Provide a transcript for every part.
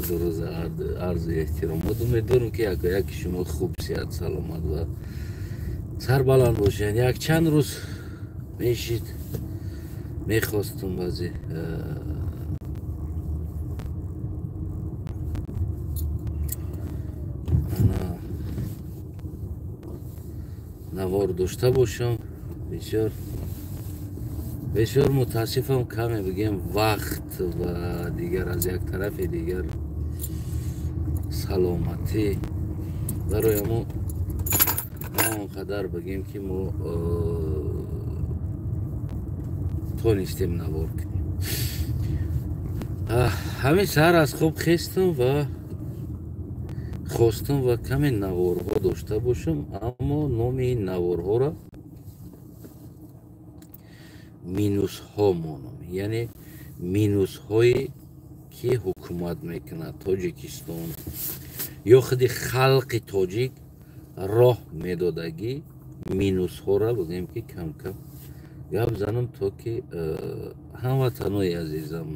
Дуруз, арзу эҳтиромот. Умедворам, ки яко яки шумо хуб, сиҳат, саломат ва сарбаланд бошед. Якчанд рӯз мешид, мехостум баъзе навор дошта бошам. Бисёр бисёр мутаассифам, каме бигем вақт ва дигар, аз як тарафи дигар саломатӣ, барои мо на он қадар бигем, ки мо тонистем навор кунем. Ҳамин саҳар аз хоб хестам ва хостам ва каме наворҳо дошта бошам, аммо номи ин наворҳоро минусҳо монам, яъне минусҳое, ки ҳукумат мекунад Тоҷикистон ё худи халқи тоҷик роҳ медодагӣ минусҳоро бигӯем, ки кам-кам гап занам, то ки ҳамватанои азизам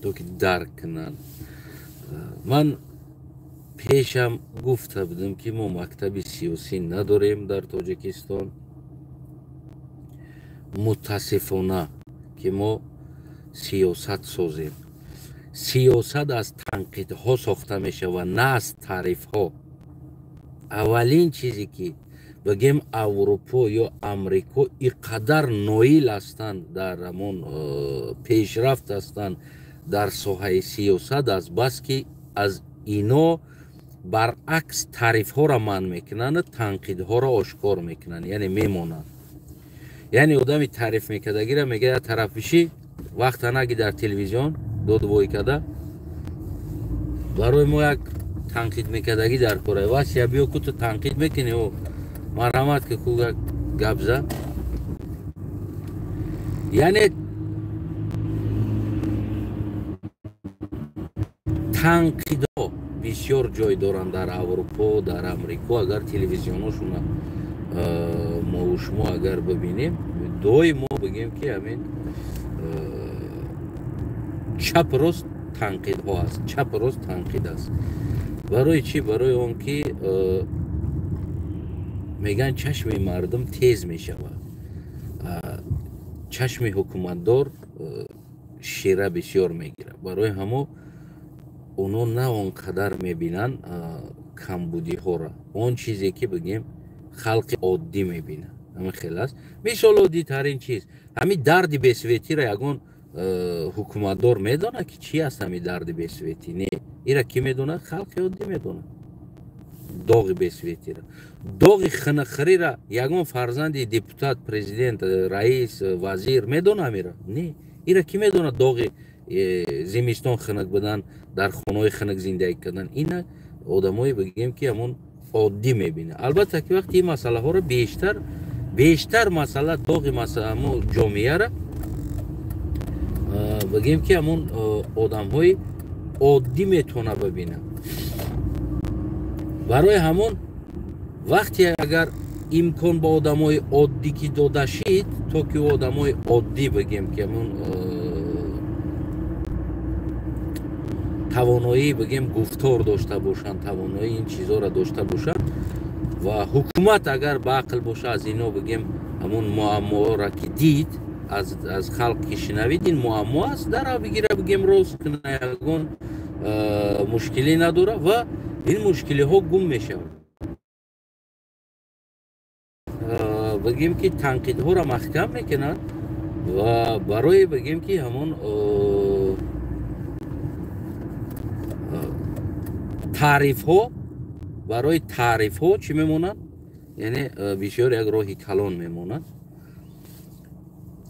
то ки дарк кунанд. Ман пешам гуфта будам, ки мо мактаби сиёсӣ надорем дар Тоҷикистон. Мутаассифона, ки мо сиёсат созем. Сиёсат аз танқидҳо сохта мешавад, на аз таърифҳо. Аввалин чизе, ки бигем, Аврупо ё Амрико и қадар ноил ҳастанд, дар ҳамон пешрафт ҳастанд дар соҳаи сиёсат, аз бас ки аз ино баръакс таърифҳоро манъ мекунанд, танқидҳоро ошкор мекунанд, яъне мемонанд. Яъне одами таъриф мекардагиро мегӯяд: «Тараф бишӣ, вақта наги, дар телевизион додвой карда барои мо як танқид мекардагӣ дар кора васия биё ку, ту танқид мекунӣ, о марҳамат, ки ку як гап зад». Яъне танқидҳо бисёр ҷой доранд дар Аврупо, дар Амрико. Агар телевизионошуна мову шумо агар бибинем, доимо бигем, ки ҳамин чап рост танқидҳо аст, чап рост танқид аст. Барои чӣ? Барои он ки мегӯянд, чашми мардум тез мешавад, чашми ҳукуматдор шира бисёр мегирад. Барои ҳамо оно на он қадар мебинанд камбудиҳоро, он чизе, ки бигем, халқи оддӣ мебинад. Ҳамин хел аст. Мисол, оддитарин чиз, ҳамин дарди бесветиро ягон ҳукуматдор медонад, ки чӣ аст ҳамин дарди бесветӣ? Не. Ира кӣ медонад? Халқи оддӣ медонад доғи бесветиро. Доғи хинахӯриро ягон фарзанди депутат, президент, раис, вазир медонад ҳамира? Не. Ира кӣ медонад? Доғи зимистон хинак будан, дар хонаҳои хинак зиндагӣ кардан, ина одамое, бигем, ки ҳамон оддӣ мебинад. Албатта, ки вақти ин масъалаҳоро бештар бештар масъала доғи ҳамон ҷомеаро, бигем, ки ҳамон одамҳои оддӣ метавона бибинад. Барои ҳамон вақте агар имкон ба одамои оддӣ ки дода шид, то ки одамои оддӣ, бигем, ки ҳамон тавоноӣ, бигем, гуфтор дошта бошанд, тавоноии ин чизҳоро дошта бошанд ва ҳукумат агар ба ақл боша, аз ино, бигем, ҳамон муамморо ки дид, аз халқ ки шинавид, ин муаммо аст, дара бигира, бигем, рост куна, ягон мушкилӣ надора ва ин мушкилиҳо гум мешавад. Бигем, ки танқидҳоро маҳкам мекунанд ва барои, бигем, ки ҳамон таърифҳо, барои таърифҳо чӣ мемонанд, яъне бисёр як роҳи калон мемонанд.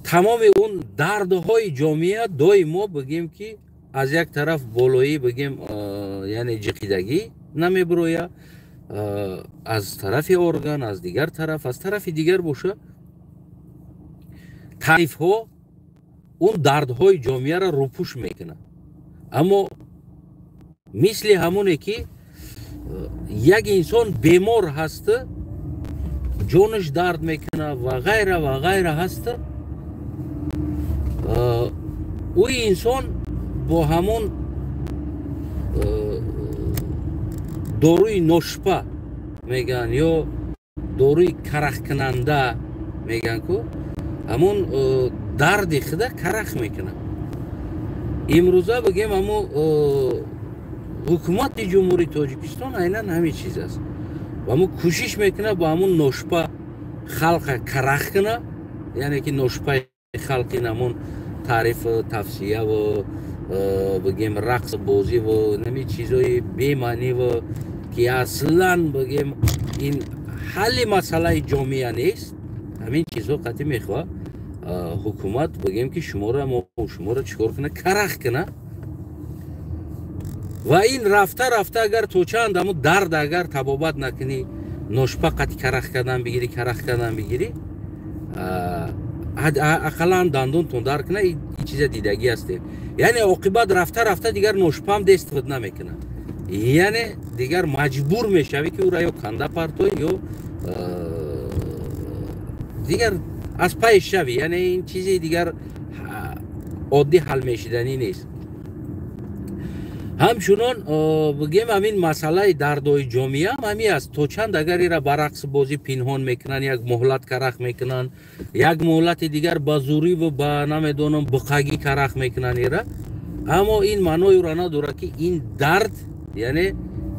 Тамоми он дардҳои ҷомеа доимо, бигем, ки аз як тараф болоӣ, бигем, яъне ҷиқидагӣ намебироя аз тарафи орган, аз дигар тараф, аз тарафи дигар боша, таърифҳо он дардҳои ҷомеаро рӯпӯш мекунад. Аммо мисли ҳамоне, ки як инсон бемор ҳаст, ҷонаш дард мекунад ва ғайра ва ғайра ҳаст, ӯ инсон бо ҳамон доруи ношпа мегӯянд ё доруи карахкунанда мегӯянд ку ҳамон дарди худа карах мекунад. Имрӯза бигем ҳамон ҳукумати Ҷумҳурии Тоҷикистон айнан ҳамин чиз аст. Ва мо кӯшиш мекунад бо ҳамон ношпа халқа карах кунад, яъне ки ношпаи халқ ин ҳамон таъриф, тавсияву бигем рақс бозиву нами чизҳои бемаъниву ки аслан бигем ин ҳалли масъалаи ҷомеа нест. Ҳамин чизҳо қатъӣ мехоҳад ҳукумат бигем ки шуморо мо шуморо чӣ кор кунад, карах кунад. Ва ин рафта рафта агар то чанд ҳамун дард агар табобат накунӣ, ношпа қатъи карах кардан бигирӣ, карах кардан бигирӣ, ақаллан дандонтон дар кунад, ин чиза дидагӣ ҳастем. Яъне оқибат рафта рафта дигар ношпаам дест худ намекунад, яъне дигар маҷбур мешавӣ ки ӯра ё канда партоӣ ё дигар аз пай шавӣ. Яъне ин чизи дигар оддӣ ҳал мешиданӣ нест. Ҳамчунон бигем ҳамин масъалаи дардҳои ҷомеа ҳам ҳамин аст. То чанд агар ира ба рақсбозӣ пинҳон мекунанд, як муҳлат карах мекунанд, як муҳлати дигар ба зӯриву ба намедонам буқагӣ карах мекунанд ира, аммо ин маънои ӯро надорад ки ин дард яъне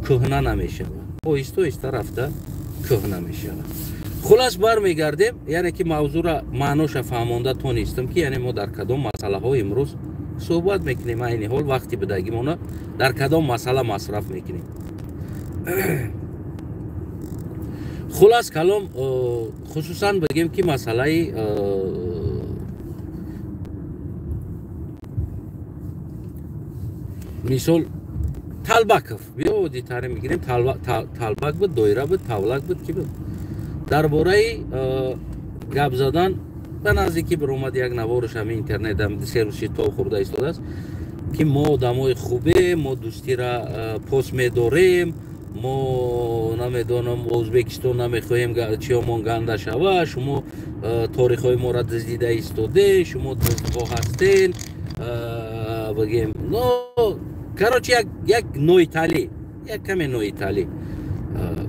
кӯҳна намешавад, оҳиста оҳиста рафта кӯҳна мешавад. Хулас бармегардем, яъне ки мавзӯра маъноша фаҳмонда тонистам ки яъне мо дар кадом масъалаҳо имрӯз суҳбат мекунем, айни ҳол вақти будагимона дар кадом масъала масраф мекунем. Хулас калом, хусусан бигем ки масъалаи мисол Талбаков, биё оддитарин мегирем, Талбак буд, доира буд, тавлак буд, ки буд, дар бораи гап задан ба наздикӣ биромад як наворш ҳами интернет се рӯзи то хӯрда истодааст ки мо одамои хубем, мо дӯстира пос медорем, мо намедонам Ӯзбекистон намехоҳем чиёмон ганда шава, шумо торихҳои моро дуздида истоде, шумо дуздҳо ҳастен, бигем но короче як ноиталӣ, як каме ноиталӣ.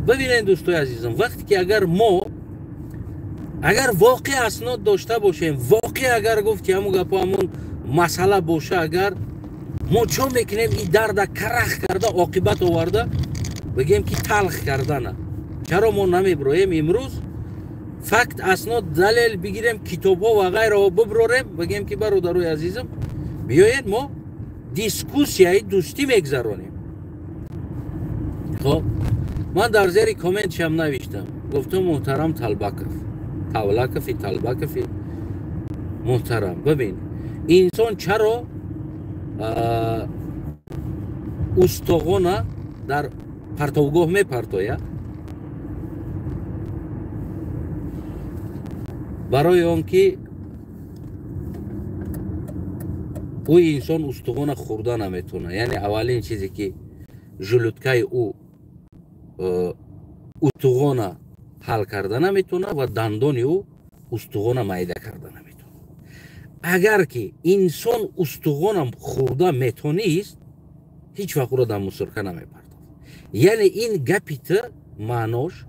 Бибинед дӯстои азизам, вақте ки агар мо агар воқеъ аснод дошта бошем, воқеъ агар гуфти ҳамун гапо ҳамун масъала боша, агар мо чо мекунем и дарда карах карда оқибат оварда бигем ки талх кардана, чаро мо намеброем имрӯз факт аснод далел бигирем, китобҳо ва ғайраҳо биброрем, бигем ки бародарои азизам биёед мо дискуссияи дӯстӣ мегзаронем. Хоб ман дар зери комментшам навиштам, гуфтам муҳтарам Талбаков, Тавлакови, Талбакови муҳтарам, бибин инсон чаро устоғона дар партовгоҳ мепартояд? Барои он ки ӯ инсон устуғона хӯрда наметавонад. Яъне аввалин чизе ки желудкаи ӯ устуғона ҳал карда наметавонад ва дандони ӯ устуғона майда карда наметавонад. Агар ки инсон устуғона хӯрда метонист, ҳеҷ вақт ӯро дар мусорка намепартофт. Яъне ин гапи ту маънош,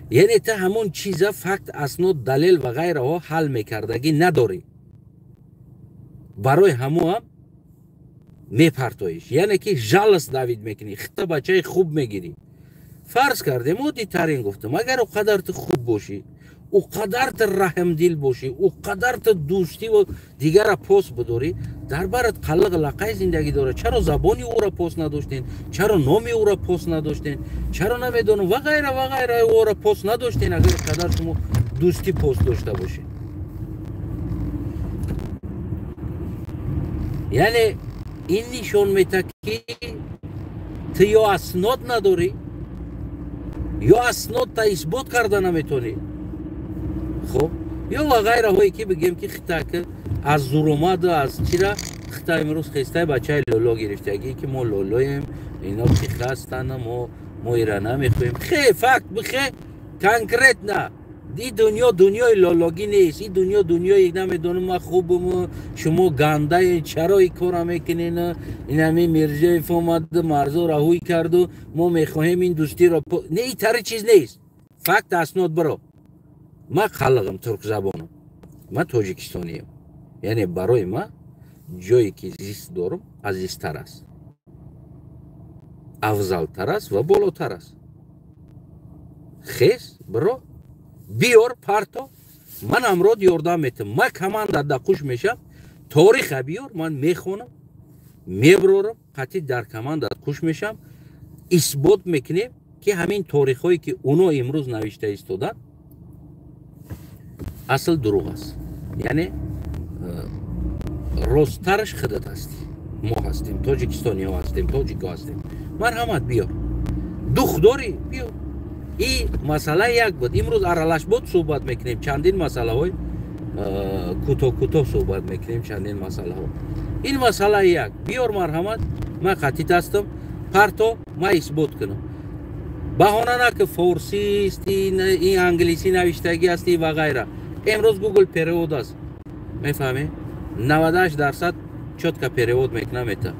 яъне ту ҳамон чиза факт аснод далел ва ғайраҳо ҳал мекардагӣ надорӣ, барои ҳамоам мепартоиш, яъне ки жалость давид мекунӣ, хита бачаи хуб мегирӣ. Фарз кардем, оддитарин гуфтам, агар о қадар ту хуб бошӣ, о қадар ту раҳмдил бошӣ, о қадар ту дӯстиву дигара пос бидорӣ, дар барат қаллиқ лақай зиндагӣ дорад. Чаро забони ӯро пос надоштен? Чаро номи ӯро пос надоштен? Чаро намедонам ва ғайра ва ғайра ӯро пос надоштен, агар қадар шумо дӯстӣ пос дошта бошед? Яъне ин нишон метаҳад ки ту ё аснод надорӣ, ё аснодта исбот карда наметонӣ. Хоб ё ва ғайраҳое ки бигем ки хитак аз зуромаду аз чира хита имрӯз хестай бачаи лоло гирифтагӣ ки мо лолоем, ино пиха ҳастанд, мо ира намехоҳем. Хе факт бихе конкретно Ин дунё дунёи лологӣ нест, ин дунё дунёи намедонам ман хубам, шумо гандаед, чаро ин кора мекунед? Ин ҳамин Мирзиёев омад, марзоро ҳуй карду мо мехоҳем ин дӯстиро. Не, ин тари чиз нест. Факт аснод биро. Ман қалғам, туркзабонам, ман тоҷикистониям. Яъне барои ман ҷое ки зист дорам азизтар аст, афзалтар аст ва болотар аст. Хез биро, биёр парто, ман амрод ёрдам метам, ман команда дақуш мешам, ториха биёр, ман мехонам, меброрам, қатъи дар команда қуш мешам, исбот мекунем ки ҳамин торихҳое ки уно имрӯз навишта истоданд асл дурӯғ аст. Яъне росттараш худат ҳастӣ, мо ҳастем, тоҷикистониҳо ҳастем, тоҷикҳо ҳастем. Марҳамат, биёр. Дух дорӣ, биёр. И масъала як буд. Имрӯз аралашбод суҳбат мекунем, чандин масъалаҳои кӯтоҳ кӯтоҳ суҳбат мекунем, чандин масъалаҳо. Ин масъала як. Биёр марҳамат, ман қатъит ҳастам, парто, ман исбот кунам. Баҳона наки форсист, ин англисӣ навиштагӣ аст ва ғайра. Имрӯз Google перевод аст, мефаҳмӣ? 98% чётко перевод мекунам, мета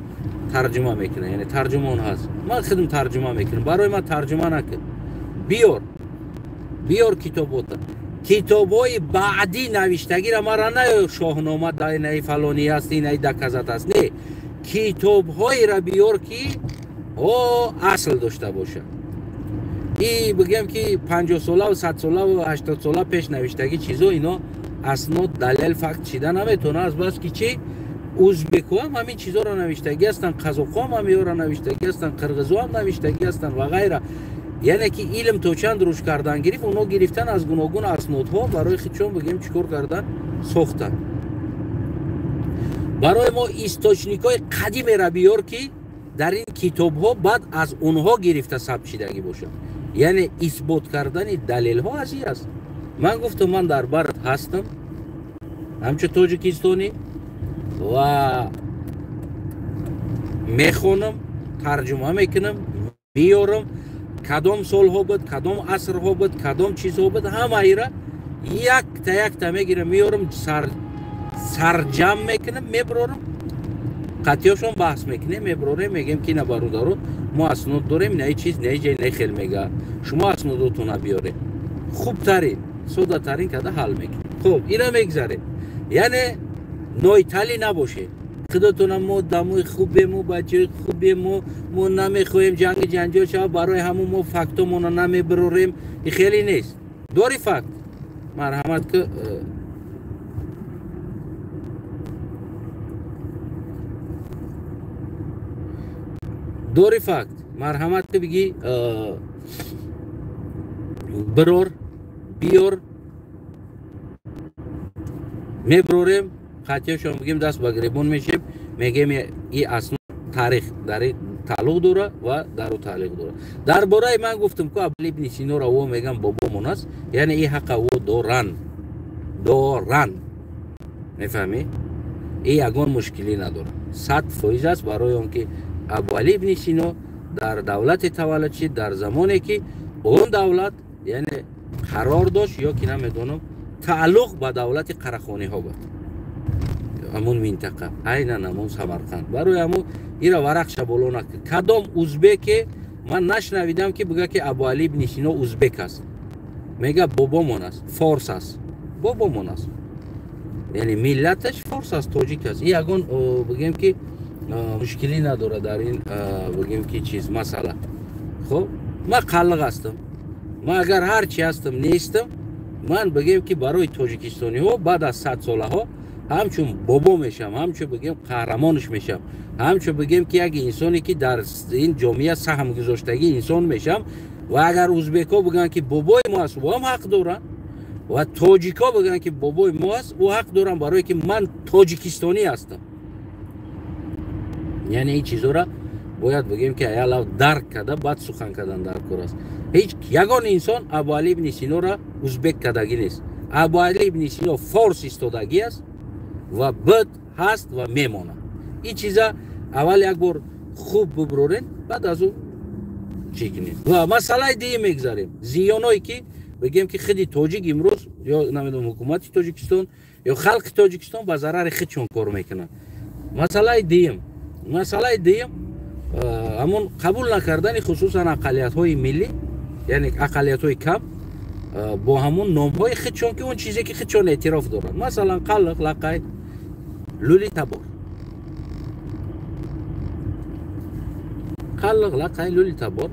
тарҷума мекунам, яъне тарҷумон ҳаст. Ман худам тарҷума мекунам, барои ман тарҷума накун. Биёр, биёр китобота. Китобҳои баъдӣ навиштагиро мара наё шоҳнома наи фалонӣ аст, инаи доказат аст. Не, китобҳоеро биёр ки о асл дошта бошад. И бигем ки 50 солаву 100 солаву 80 сола пеш навиштагӣ чизо ино аснод, далел, факт шида наметавонад. Аз бас ки чӣ узбекҳо ҳам ҳамин чизоро навиштагӣ ҳастанд, қазоқҳо ҳам ҳамиёро навиштагӣ ҳастанд, қирғизҳо ҳам навиштагӣ ҳастанд ва ғайра. Яъне ки илм то чанд рушд кардан гирифт, оно гирифтан аз гуногун аснодҳо барои худшон бигем чӣ кор кардан, сохтан. Барои мо источникҳои қадимеро биёр ки дар ин китобҳо баъд аз онҳо гирифта сабт шидагӣ бошад. Яъне исбот кардани далелҳо аз ин аст. Ман гуфтам ман дар барат ҳастам, ҳамчун тоҷикистонӣ, ва мехонам, тарҷума мекунам, меёрам, кадом солҳо буд, кадом асрҳо буд, кадом чизҳо буд, ҳамаира якта якта мегирам, меёрам, сарҷам мекунам, меброрам, қатъиёшон баҳс мекунем, меброрем, мегем ки на бародаро, мо аснод дорем, на чиз, на ҷай, на хел мега, шумо аснодотона биёред. Хубтарин, содатарин када ҳал мекунем. Хуб, ина мегзарем. Яъне нойталӣ набошед. Худотона мо дамои хубему, бачаи хубему, мо намехоҳем ҷанги ҷанҷол шавад, барои ҳамун мо фактомона намебирорем. И хеле нест. Дори факт. Марҳамат ки дори факт. Марҳамат ки бигӣ бирор, биёр, меброрем, қатъиёшон бигем даст ба гиребон мешем, мегем и аснод таърих дар тааллуқ дора ва дар ӯ тааллуқ дора. Дар бораи ман гуфтам ку Абуали ибни Синоро во мегам бобомон аст, яъне и ҳаққа во доран, доран, мефаҳмӣ? И ягон мушкилӣ надорад, 100% аст, барои он ки Абуали ибни Сино дар давлате таваллуд шид, дар замоне ки он давлат яъне қарор дошт ё ки намедонам тааллуқ ба давлати қарахониҳо буд, ҳамун минтақа, айнан ҳамун Самарқанд. Барои ҳамун ира варақша боло накард. Кадом узбеке ман нашнавидам ки бига ки Абуали ибни Сино узбек аст. Мега бобомон аст, форс аст, бобомон аст, яъне миллаташ форс аст, тоҷик аст. И ягон бигем ки мушкилӣ надорад дар ин бигем ки чиз масъала. Хуб, ман қаллиқ ҳастам, ман агар ҳар чи ҳастам нестам, ман бигем ки барои тоҷикистониҳо баъд аз 100 солаҳо ҳамчун бобо мешам, ҳамчун бигем қаҳрамонш мешам, ҳамчун бигем ки як инсоне ки дар ин ҷомеа саҳм гузоштагӣ инсон мешам. Ва агар узбекҳо бигӯянд ки бобои мо аст, ӯ ҳам ҳақ доранд, ва тоҷикҳо бигӯянд ки бобои мо аст, ӯ ҳақ доранд, барое ки ман тоҷикистонӣ ҳастам. Яъне ин чизҳоро бояд бигем ки аялав дарк карда баъд сухан кардан дар кор аст. Ҳеҷ ягон инсон Абуали ибни Синоро узбек кардагӣ нест. Абуали ибни Сино форс истодагӣ аст ва буд, ҳаст ва мемонад. Ин чиза аввал як бор хуб биброрем, баъд аз ӯ чӣ кунем. Ва масъалаи дигар мегзарем, зиёнҳое ки Бигем ки худи тоҷик имрӯз ё намедонам ҳукумати Тоҷикистон ё халқи Тоҷикистон ба зарари худшон кор мекунанд. Масъалаи дуюм ҳамон қабул накардани хусусан ақаллиятҳои миллӣ, яъне ақаллиятҳои кам бо ҳамон номҳои худшон, ки он чизе ки худшон эътироф доранд, масалан қаллиқ, лақай, лули табор. Қаллиқ, лақай, лули табор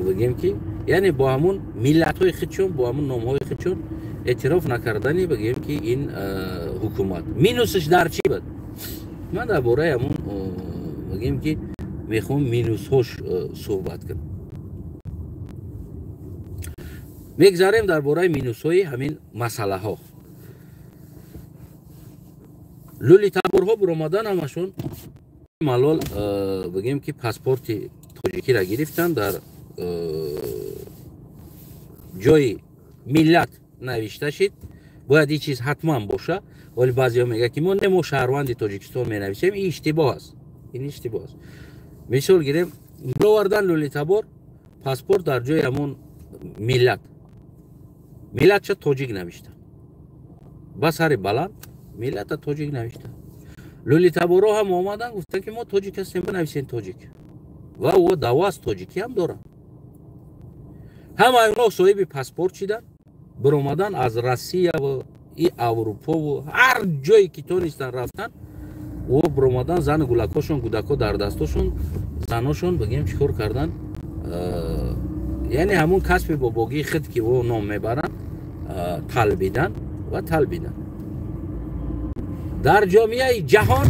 бигем ки яъне бо ҳамон миллатҳои худшон, бо ҳамон номҳои худшон эътироф накардани бигем ки ин ҳукумат минусаш дар чӣ буд? Ман дар бораи ҳамон бигем ки мехоҳам минусҳош суҳбат кунам. Мегзарем дар бораи минусҳои ҳамин масъалаҳо. Лули таборҳо биромадан ҳамашон малол бигем ки паспорти тоҷикиро гирифтан, дар ҷои миллат навишта шид. Бояд ин чиз ҳатман боша. Вале баъзеҳо мегӯянд ки мо не, мо шаҳрванди Тоҷикистон менависем. Ин иштибоҳ аст, ин иштибоҳ аст. Мисол гирем, бировардан лули табор паспорт дар ҷои ҳамон миллат, миллатша тоҷик навишта, ба сари баланд миллата тоҷик навишта. Лули таборо ҳам омадан гуфтанд ки мо тоҷик ҳастем, бинависем тоҷик, ва ӯ даъво аз тоҷикӣ ҳам дорад. Ҳамаи онҳо соҳиби паспорт шиданд, биромадан аз Россия ва и Аврупову ҳар ҷое ки тонистан рафтан, ӯ биромадан зану гулакҳошон, гудако дар дастошон, заношон бигем чӣ кор кардан, яъне ҳамон касби бобогии худ ки ӯ ном мебаранд, талбидан ва талбидан. Дар ҷомеаи ҷаҳон,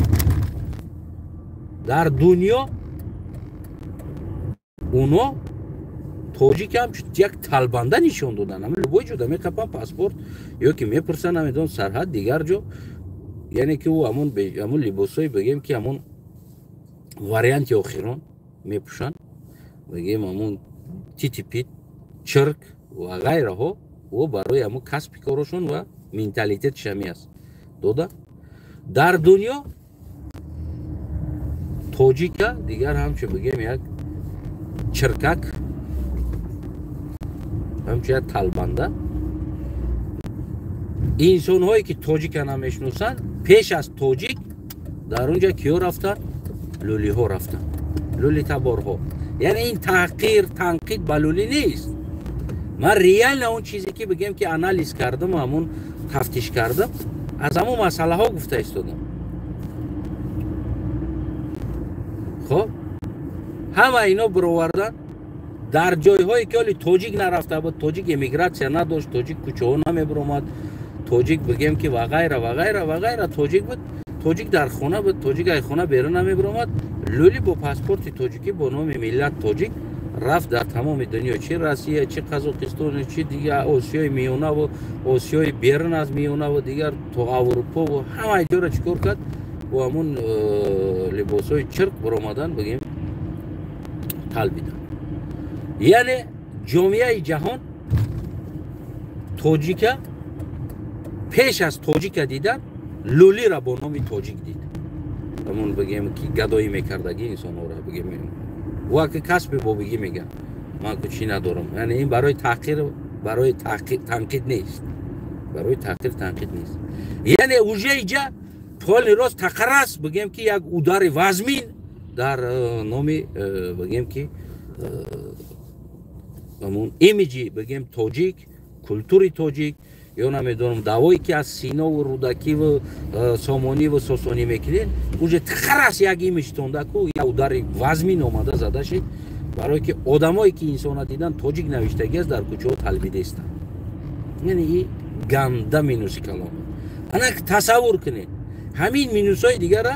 дар дунё уно тоҷикам як талбанда нишон додан. Ҳама любой ҷода мекапан паспорт ё ки мепурсан, намедонам, сарҳад дигар ҷо, яъне ки ӯ ҳамон либосҳои бигем ки ҳамон варианти охирон мепӯшанд, бигем ҳамон титипит, чирк ва ғайраҳо, ӯ барои ҳамон касби корошон ва менталитетш ҳами аст дода. Дар дунё тоҷика дигар ҳамчун бигем як чиркак, ҳамчун як талбанда. Инсонҳое ки тоҷика намешиносанд, пеш аз тоҷик дар он ҷо киё рафтанд? Лулиҳо рафтанд, лули таборҳо. Яъне ин таҳқир, танқид ба лули нест. Ман реально он чизе ки бигем ки анализ кардам, ҳамон тафтиш кардам, аз ҳамон масъалаҳо гуфта истодам. Хоб, ҳама ино бировардан дар ҷойҳое ки ҳоли тоҷик нарафта буд, тоҷик эмигратсия надошт, тоҷик кӯчаҳо намебиромад, тоҷик бигем ки ва ғайра ва ғайра ва ғайра тоҷик буд, тоҷик дар хона буд, тоҷик ай хона берун намебиромад. Лули бо паспорти тоҷикӣ бо номи миллат тоҷик рафт дар тамоми дунё, чи Россия, чи Қазоқистон, чи дигар Осиёи Миёнаву Осиёи берун аз Миёнаву дигар то Аврупову ҳамаи ҷоро чӣ кор кард? Бо ҳамон либосҳои чирк биромадан, бигем талбидан. Яъне ҷомеаи ҷаҳон тоҷика пеш аз тоҷика дидан лулира бо номи тоҷик дид. Ҳамон бигем ки гадоӣ мекардагӣ инсонҳоро, бигем ва ки касби бобигӣ мегӯянд, ман ку чӣ надорам. Яъне ин барои таҳқир, барои танқид нест, барои таҳқир танқид нест. Яъне уже иҷа полни рост тақарас бигем ки як удари вазмин дар номи бигем ки ҳамон имиҷи бигем тоҷик, культури тоҷик, ё намедонам даъвое ки аз Синову Рӯдакиву Сомониву Сосонӣ мекунед, уже тақарас як имидж тондаку як удари вазмин омада зада шид, барое ки одамое ки инсона дидан тоҷик навиштагӣ аст, дар кӯчаҳо талбидаистанд. Яъне и ганда минуси калон. Ана тасаввур кунед ҳамин минусҳои дигара,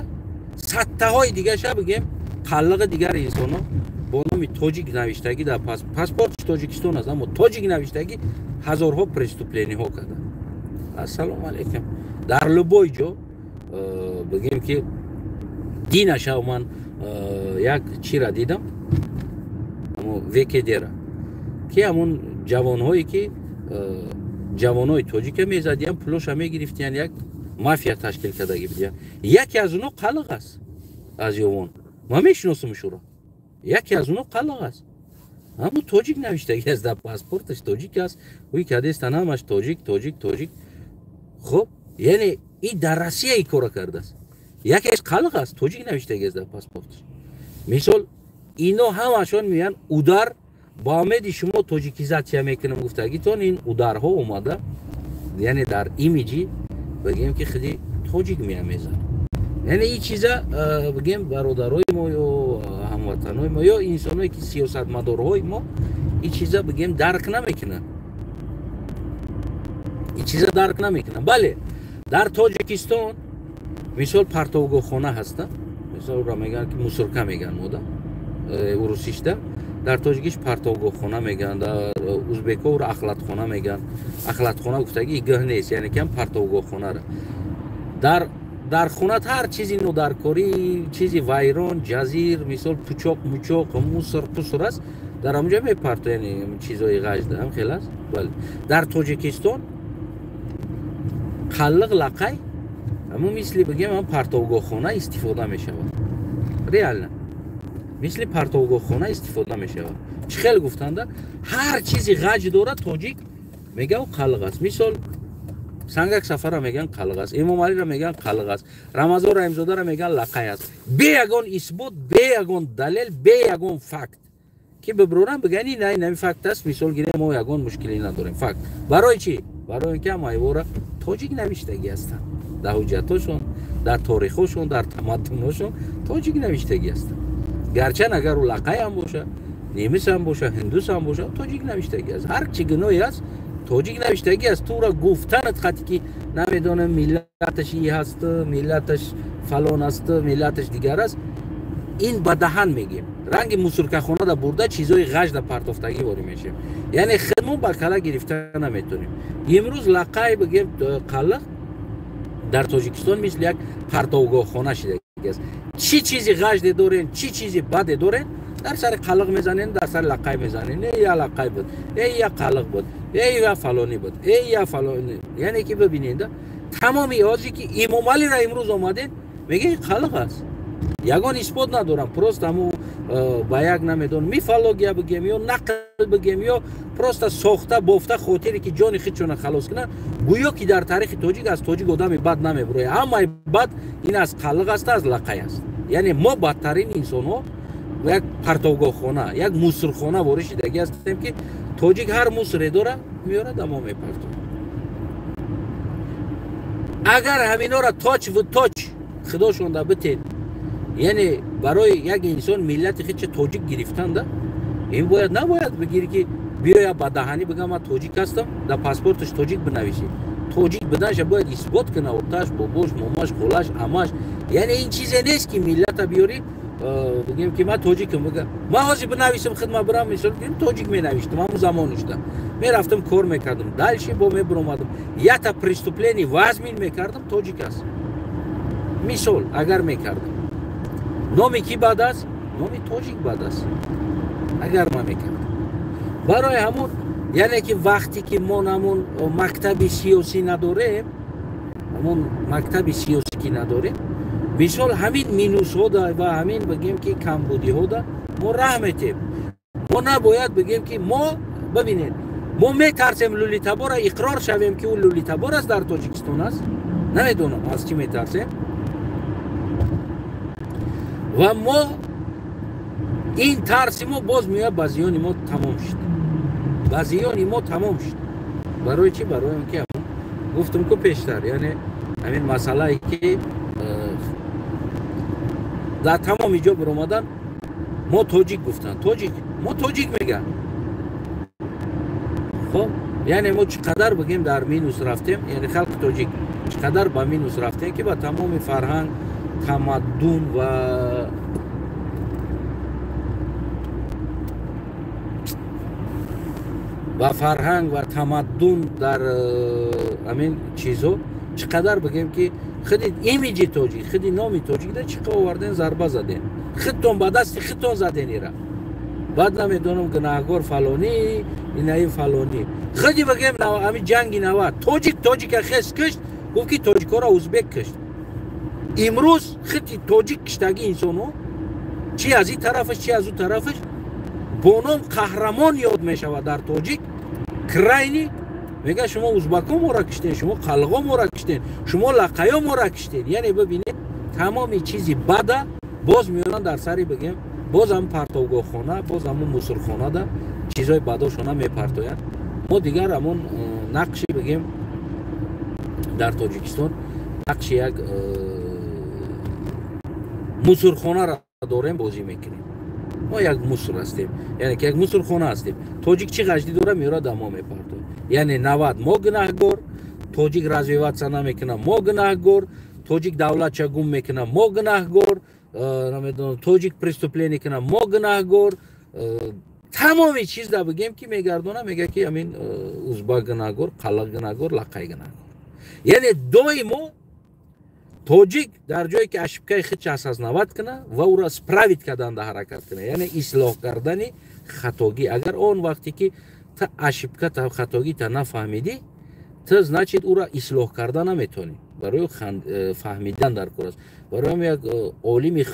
саттаҳои дигаша бигем қаллиқи дигар инсонҳо бо номи тоҷик навиштагӣ дар паспортш Тоҷикистон аст, аммо тоҷик навиштагӣ ҳазорҳо преступлениҳо карда. Ассалому алайкум. Дар любой ҷо бигем ки динашав ман як чира дидам, ҳамо векедера, ки ҳамон ҷавонҳое ки ҷавонҳои тоҷика мезадиян, пулоша мегирифтиян, як мафия ташкил кардагӣ будиян. Яке аз онҳо қалиқ аст аз ёвон, ман мешиносам шуро, яке аз онҳо қалиқ аст. Ҳамун тоҷик навиштагӣ аст дар паспорташ, тоҷик аст. Ӯи кадестан ҳамаш тоҷик, тоҷик, тоҷик. Хуб, яъне и дар Россия и кора кардааст. Якеш қалиқ аст, тоҷик навиштагӣ аст дар паспорташ. Мисол, ино ҳамашон меянд удар ба умеди шумо тоҷикизатсия мекунам гуфтагитон, ин ударҳо омада, яъне дар имиҷи бигем ки худи тоҷик меамезад. Яъне ин чиза бигем бародарои мо ё ҳамватанои мо ё инсоное ки сиёсатмадорҳои мо ин чиза бигем дарк намекунанд. Ин чиза дарк намекунанд. Бале, дар Тоҷикистон мисол партовгоҳхона ҳаста, мисол ӯро мегӯянд ки мусорка мегӯянд мода урусишда, дар тоҷикиш партовгоҳхона мегӯянд, дар узбекҳо ӯро ахлатхона мегӯянд. Ахлатхона гуфтагӣ гӯҳ нест, яъне ки ҳам партовгоҳхонара. Дар хонат ҳар чизи нодаркорӣ, чизи вайрон, ҷазир, мисол пучоқ, мучоқ, мусор, пусур аст, дар ҳамонҷо мепарто, яъне чизҳои ғажда ҳам хел аст. Бале, дар Тоҷикистон қаллиқ лақай ҳамун мисли бигем ҳам партовгоҳхона истифода мешавад. Реально мисли партовгоҳхона истифода мешавад. Чӣ хел гуфтанда, ҳар чизи ғаҷ дорад тоҷик мега ӯ қаллиқ аст. Мисол Сангак Сафара мегӯянд қалиқ аст, Эмомалиро мегӯянд қалиқ аст, Рамазон Раҳимзодаро мегӯянд лақай аст. Бе ягон исбот, бе ягон далел, бе ягон факт ки биброрам бигӯянд ин ин факт аст, мисол гирем мо ягон мушкилӣ надорем. Факт барои чӣ? Барои ин ки ҳамаи тоҷик навиштагӣ ҳастанд дар ҳуҷҷатҳошон, дар торихҳошон, дар тамаддунҳошон тоҷик навиштагӣ ҳастанд. Гарчанд агар ӯ лақай ҳам боша, немис ҳам боша, ҳиндус ҳам боша, тоҷик навиштагӣ аст. Ҳар чӣ гуноҳе аст тоҷик навиштагӣ аст. Тура гуфтанат хати ки намедонам миллаташ и ҳаст, миллаташ фалон аст, миллаташ дигар аст, ин ба даҳан мегем. Ранги мусуркахонада бурда чизҳои ғажда партофтагӣ ворӣ мешавем. Яъне худмон ба кала гирифта наметонем. Имрӯз лақай бигем қаллиқ дар Тоҷикистон мисли як партовгоҳхона шидагӣ аст. Чӣ чизи ғажде дорем, чӣ чизи баде дорем, дар сари қаллиқ мезанем, дар сари лақай мезанем. Э я лақай буд, э я қаллиқ буд, э я фалонӣ буд, э я фалонӣ. Яъне ки бибинед, тамоми ҳозир ки Эмомалиро имрӯз омадем, мегӯяд қаллиқ аст. Ягон исбот надорам, просто ҳамун ба як намедонам мифология бигем ё нақл бигем ё просто сохта бофта хотире ки ҷони худшона халос кунанд. Гӯё ки дар таърихи тоҷик аз тоҷик одами бад намебурояд. Ҳамаи бад ин аз қаллиқ аст, аз лақай аст. Яъне мо бадтарин инсонҳо як партовгоҳхона, як мусорхона ворид шидагӣ ҳастем ки тоҷик ҳар мусоре дора меорад, мо мепартоем. Агар ҳаминора точ в точ худошонда битед, яъне барои як инсон миллати худша тоҷик гирифтанда, ин бояд набояд бигири ки биёя ба даҳанӣ бигам ман тоҷик ҳастам, дар паспорташ тоҷик бинависӣ. Тоҷик буданша бояд исбот кунад, оташ, бобош, момаш, холаш, амаш. Яъне ин чизе нест ки миллата биёрӣ бигем ки ман тоҷикам, бигам ман ҳозир бинависам, хидмат бирам, мисол гирем тоҷик менавиштам, ҳамун замонишда мерафтам, кор мекардам, дальше бо мебиромадам, якта преступление вазмин мекардам, тоҷик аст. Мисол агар мекардам, номи ки бад аст? Номи тоҷик бад аст агар ман мекардам. Барои ҳамун, яъне ки вақте ки мо ҳамун мактаби сиёсӣ надорем, ҳамун мактаби сиёсӣ ки надорем, мисол ҳамин минусҳода ва ҳамин бигем ки камбудиҳода мо раҳ метем. Мо набояд бигем ки мо бибинед, мо метарсем лулитабора иқрор шавем ки ӯ лулитабор аст дар Тоҷикистон аст. Намедонам аз чӣ метарсем. Ва мо ин тарси мо боз меояд ба зиёни мо тамом шуд. Ба зиёни мо тамом шуд. Барои чӣ? Барои он ки гуфтам ку пештар, яъне ҳамин масъалае ки дар тамоми ҷо биромадан мо тоҷик гуфтанд, тоҷик, мо тоҷик мегӯянд. Хоб, яъне мо чӣ қадар бигем дар минус рафтем, яъне халқи тоҷик чӣ қадар ба минус рафтем ки ба тамоми фарҳанг, тамаддун ва фарҳанг ва тамаддун дар ҳамин чизҳо чӣ қадар бигем ки худи имиҷи тоҷик, худи номи тоҷик да чӣ қадар оварден, зарба заден, худтон ба дасти худтон заден ира. Баъд намедонам гунаҳгор фалонӣ, инаи фалонӣ. Худи бигем ҳамин ҷанги нава тоҷик тоҷика хес кишт, гуфт ки тоҷикҳоро узбек кишт. Имрӯз худи тоҷик киштагӣ инсонҳо чи аз ин тарафаш, чи аз ӯ тарафаш Бо ном қаҳрамон ёд мешавад дар тоҷик крайни мегӯяд шумо узбако моро киштен, шумо қалғо моро киштен, шумо лақаё моро киштен. Яъне бибинед, тамоми чизи бада боз меоранд дар сари бигем, боз ҳам партовгоҳхона, боз ҳамун мусурхонада чизҳои бадошона мепартоянд. Мо дигар ҳамон нақши бигем дар Тоҷикистон нақши як мусурхонаро дорем, бозӣ мекунем. Мо як мусур ҳастем, яъне ки як мусурхона ҳастем. Тоҷик чӣ ғаждӣ дора, меорад дар мо мепартояд. Яъне 90 мо гунаҳгор, тоҷик развиваться намекунад, мо гунаҳгор, тоҷик давлатча гум мекунад, мо гунаҳгор, намедонам, тоҷик преступление кунад, мо гунаҳгор. Тамоми чиз да бигем ки мегардона, мега ки ҳамин узбак гунаҳгор, қалақ гунаҳгор, лақай гунаҳгор. Яъне доимо тоҷик дар ҷое ки ошибкаи худша осознавать кунад ва ӯро справить карданда ҳаракат кунад, яъне ислоҳ кардани хатогӣ. Агар он вақте ки та ошибка та хатогита нафаҳмидӣ, ту значит ӯро ислоҳ карда наметавонӣ. Барои фаҳмидан дар кор аст. Барои ҳам як олими,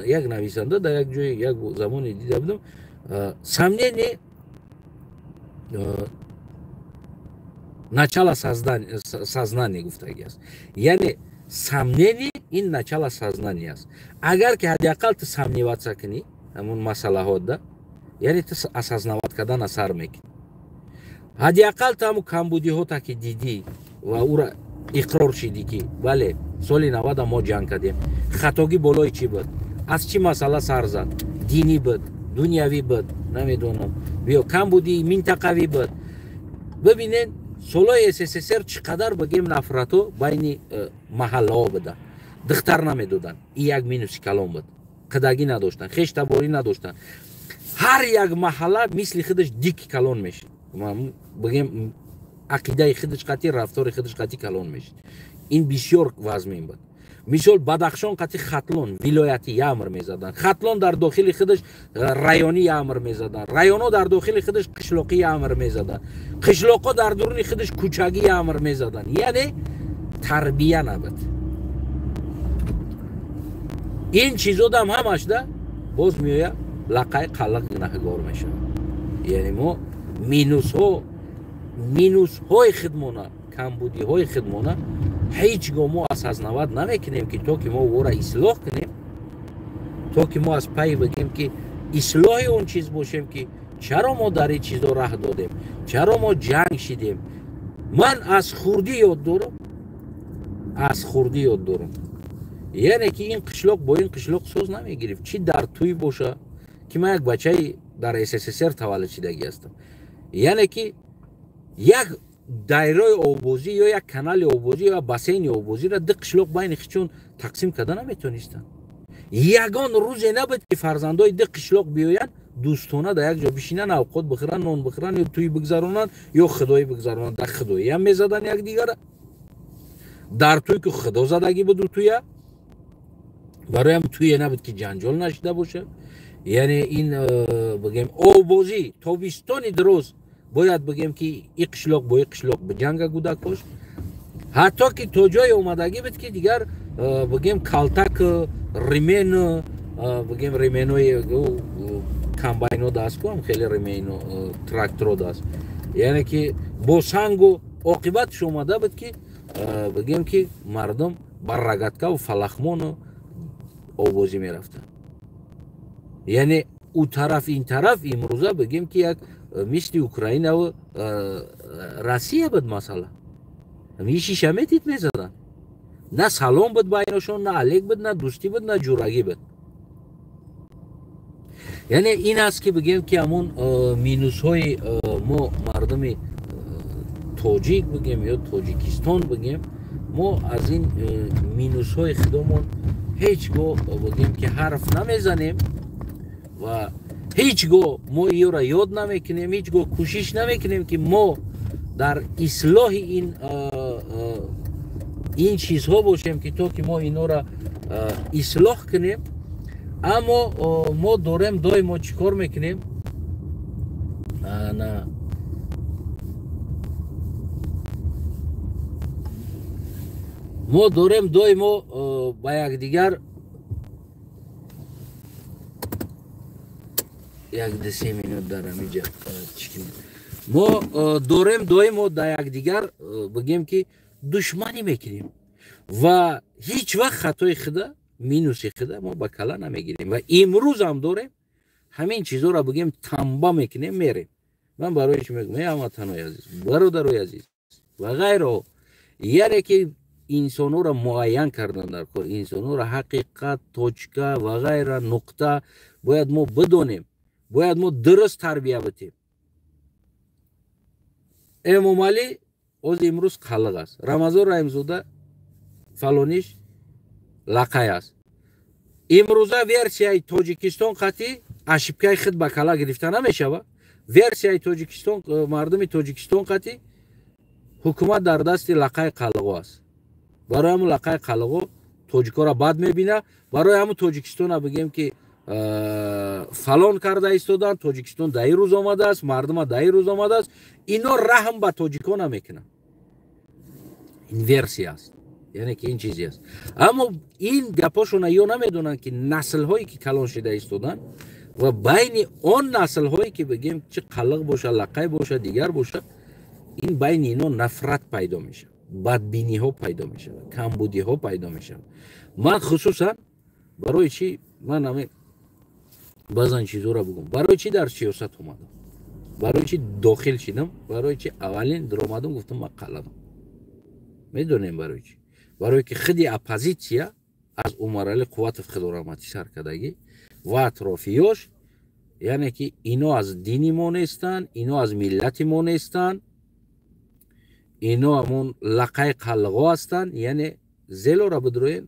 як нависанда дар як ҷои як замоне дида будам, сомнение начало сознания гуфтагӣ аст. Яъне сомнение ин начало сознания аст. Агар ки ҳадди ақал ту сомневаться кунӣ ҳамон масъалаҳода, яъне ту осознавать кардан асар мекунӣ. Ҳадди ақал ту ҳамон камбудиҳота ки дидӣ ва ӯра иқрор шидӣ ки бале, соли 90 мо ҷанг кардем, хатогӣ болои чӣ буд, аз чӣ масъала сар зад, динӣ буд, дунявӣ буд, намедонам, биё камбудии минтақавӣ буд. Бибинед, солҳои СССР чӣ қадар бигем нафратҳо байни маҳаллаҳо буда. Духтар намедоданд, ин як минуси калон буд. Қидагӣ надоштанд, хештаборӣ надоштанд. Ҳар як маҳалла мисли худаш дики калон мешид. Бигем ақидаи худаш қатъи, рафтори худаш қатъи калон мешид. Ин бисёр вазмин буд. Мисол Бадахшон қатъи Хатлон вилояти ямр мезаданд, Хатлон дар дохили худаш районӣ ямр мезаданд, районҳо дар дохили худаш қишлоқӣ ямр мезаданд, қишлоқҳо дар дуруни худаш кӯчагӣ ямр мезаданд. Яъне тарбия набуд. Ин чизодам ҳамашда боз меояд лақаи қалақ гунаҳгор мешавад. Яъне мо минусҳои худмона, камбудиҳои худмона ҳеҷ гоҳ мо осознавать намекунем, ки то ки мо ӯро ислоҳ кунем, то ки мо аз пайи бигем ки ислоҳи он чиз бошем, ки чаро мо дар ин чизо раҳ додем, чаро мо ҷанг шидем. Ман аз хурдӣ ёд дорам, аз хурдӣ ёд дорам, яъне ки ин қишлоқ бо ин қишлоқ соз намегирифт, чӣ дар тӯй боша, ки ман як бачаи дар СССР таваллуд шидагӣ ҳастам. Яъне ки як дайраи обозӣ ё як канали обозӣ ё бассейни обозиро ду қишлоқ байни хичон тақсим карда наметонистанд. Ягон рӯзе набуд ки фарзандои ду қишлоқ биёянд, дӯстона дар як ҷо бишинанд, авқот бихӯранд, нон бихӯранд, ё тӯй бигзаронанд, ё худоӣ бигзаронанд. Дар худоиам мезаданд якдигара, дар тӯй ки худо задагӣ буду тӯя, бароям тӯе набуд ки ҷанҷол нашида бошад. Яъне ин бигем обозӣ тобистони дароз бояд бигем ки и қишлоқ бо и қишлоқ биҷанга гудакош, ҳатто ки то ҷое омадагӣ буд ки дигар бигем калтак, ремен, бигем ременои комбайно даст куам, хеле ремено тракторо даст, яъне ки бо сангу оқибатш омада буд ки бигем ки мардум ба рогаткаву фалахмону обозӣ мерафтанд. Яъне ӯ тараф ин тараф имрӯза бигем ки як мисли Украинаву Россия буд масъала. Шиша метид мезаданд. На салом буд байнашон, на алек буд, на дӯстӣ буд, на ҷурагӣ буд. Яъне ин аст ки бигем ки ҳамон минусҳои мо мардуми тоҷик бигем ё Тоҷикистон бигем, мо аз ин минусҳои худомон ҳеҷ гоҳ бигем ки ҳарф намезанем ва ҳеҷ гоҳ мо иёра ёд намекунем, ҳеҷ гоҳ кӯшиш намекунем ки мо дар ислоҳи ин чизҳо бошем, ки то ки мо инора ислоҳ кунем. Аммо мо дорем доимо чӣ кор мекунем? Мо дорем доимо ба якдигар Як ду се минут дар ҳамиҷа чӣ кунем? Мо дорем доимо дар якдигар, бигем ки, душманӣ мекунем ва ҳеҷ вақт хатои худа, минуси худа мо ба кала намегирем. Ва имрӯзам дорем ҳамин чизоро, бигем, тамба мекунем, мерем. Ман барои чӣ мегӯям, эй ҳамватанои азиз, бародарои азиз ва ғайро, яъне ки инсонҳоро муайян кардан дар кор, инсонҳоро ҳақиқат, точка ва ғайра, нуқта бояд мо бидонем, бояд мо дуруст тарбия битем. Эмомалӣ оз имрӯз қалиқ аст, Рамазон Раҳимзода фалониш лақай аст. Имрӯза версияи Тоҷикистон қатъи ошибкаи худ ба кала гирифта намешавад. Версияи Тоҷикистон, мардуми Тоҷикистон қатъи ҳукумат дар дасти лақаи қалиғо аст. Барои ҳамун лақаи қалиғо тоҷикоро бад мебина, барои ҳамун Тоҷикистона, бигем ки, фалон карда истоданд. Тоҷикистон дар ин рӯз омадааст, мардума дар ин рӯз омадааст, ино раҳм ба тоҷико намекунанд. Ин версия аст, яъне ки ин чизе аст. Аммо ин гапошона ё намедонанд, ки наслҳое ки калон шида истоданд ва байни он наслҳое ки, бигем, чӣ қалиқ боша, лақай боша, дигар боша, ин байни ино нафрат пайдо мешавад, бадбиниҳо пайдо мешавад, камбудиҳо пайдо мешавад. Ман хусусан барои чӣ ман ами баъзан чизоро бигӯм, барои чӣ дар сиёсат омадам, барои чӣ дохил шидам, барои чӣ аввалин даромадам, гуфтам, ман қаламам. Медонем барои чӣ? Барое ки худи оппозитсия аз Умарали Қувватов, худораҳматӣ, саркардагӣ ва атрофиёш, яъне ки ино аз дини мо нестанд, ино аз миллати мо нестанд, ино ҳамон лақаи қалғо ҳастанд. Яъне зелора бидроен,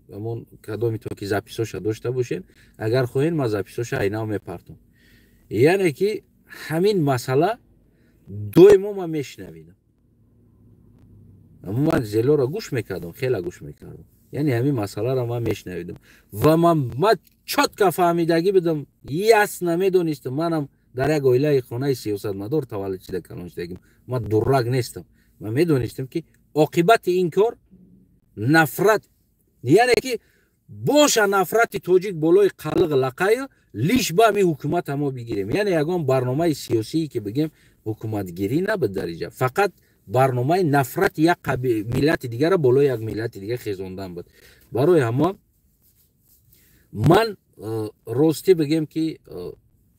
ҳамон кадомитон ки записоша дошта бошен, агар хоҳен, ман записоша айнав мепартом. Яъне ки ҳамин масъала доимо ман мешунавидам, ман зелора гӯш мекардам, хеле гӯш мекардам. Яъне ҳамин масъаларо ман мешунавидам ва ман чётко фаҳмидагӣ будам, ясно медонистам. Манам дар як оилаи хонаи сиёсатмадор таваллуд шида, калон шудагим, ман дурак нестам. Ман медонистам, ки оқибати ин кор нафрат, яъне ки боша нафрати тоҷик болои қалиқ лақаю, лишь бы ҳамин ҳукумата мо бигирем. Яъне ягон барномаи сиёсие ки, бигем, ҳукуматгирӣ набуд дар иҷа, фақат барномаи нафрати як миллати дигара болои як миллати дигар хезондан буд. Барои ҳама ман ростӣ, бигем ки,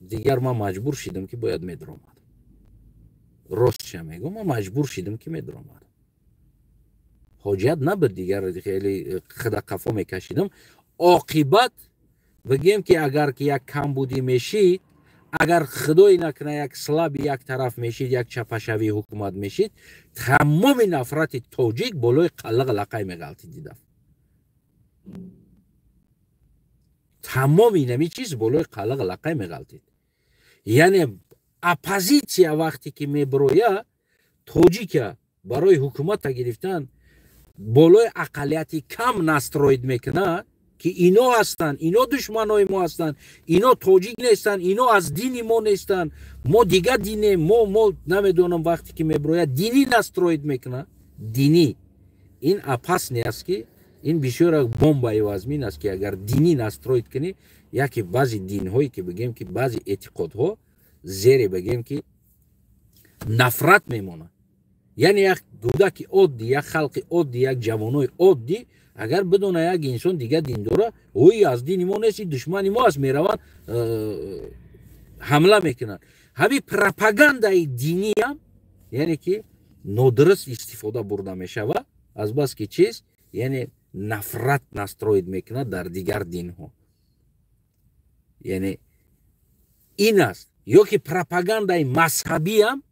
дигар ман маҷбур шидам, ки бояд медаромадам. Ростша мегӯм, ман маҷбур шидам, ки медаромадам. Ҳоҷият набуд дигар, хеле худа қафо мекашидам. Оқибат, бигем ки, агар ки як камбудӣ мешид, агар худое накуна, як слабый як тараф мешид, як чапашавии ҳукумат мешид, тамоми нафрати тоҷик болои қалиқ лақай меғалтид. Дидав, тамоми инами чиз болои қалиқ лақай меғалтид. Яъне оппозитсия вақте ки мебироя, тоҷика барои ҳукумата гирифтан болои ақаллияти кам настроить мекунад, ки ино ҳастанд, ино душманои мо ҳастанд, ино тоҷик нестанд, ино аз дини мо нестанд, мо дигар динем, мо намедонам. Вақте ки мебирояд, динӣ настроить мекунад, динӣ, ин опасный аст, ки ин бисёр як бомбаи вазмин аст, ки агар динӣ настроить кунӣ, яке баъзе динҳое ки, бигем ки, баъзе эътиқодҳо зере, бигем ки, нафрат мемонад. Яъне як кӯдаки оддӣ, як халқи оддӣ, як ҷавонои оддӣ агар бидона, як инсон дигар дин дора, ӯй аз дини мо нест, душмани мо аст, мераванд, ҳамла мекунанд. Ҳамин пропагандаи диниам, яъне ки, нодуруст истифода бурда мешавад, азбаски чиз, яъне нафрат настроить мекунад дар дигар динҳо. Яъне ин аст. Ё ки пропагандаи мазҳабиам,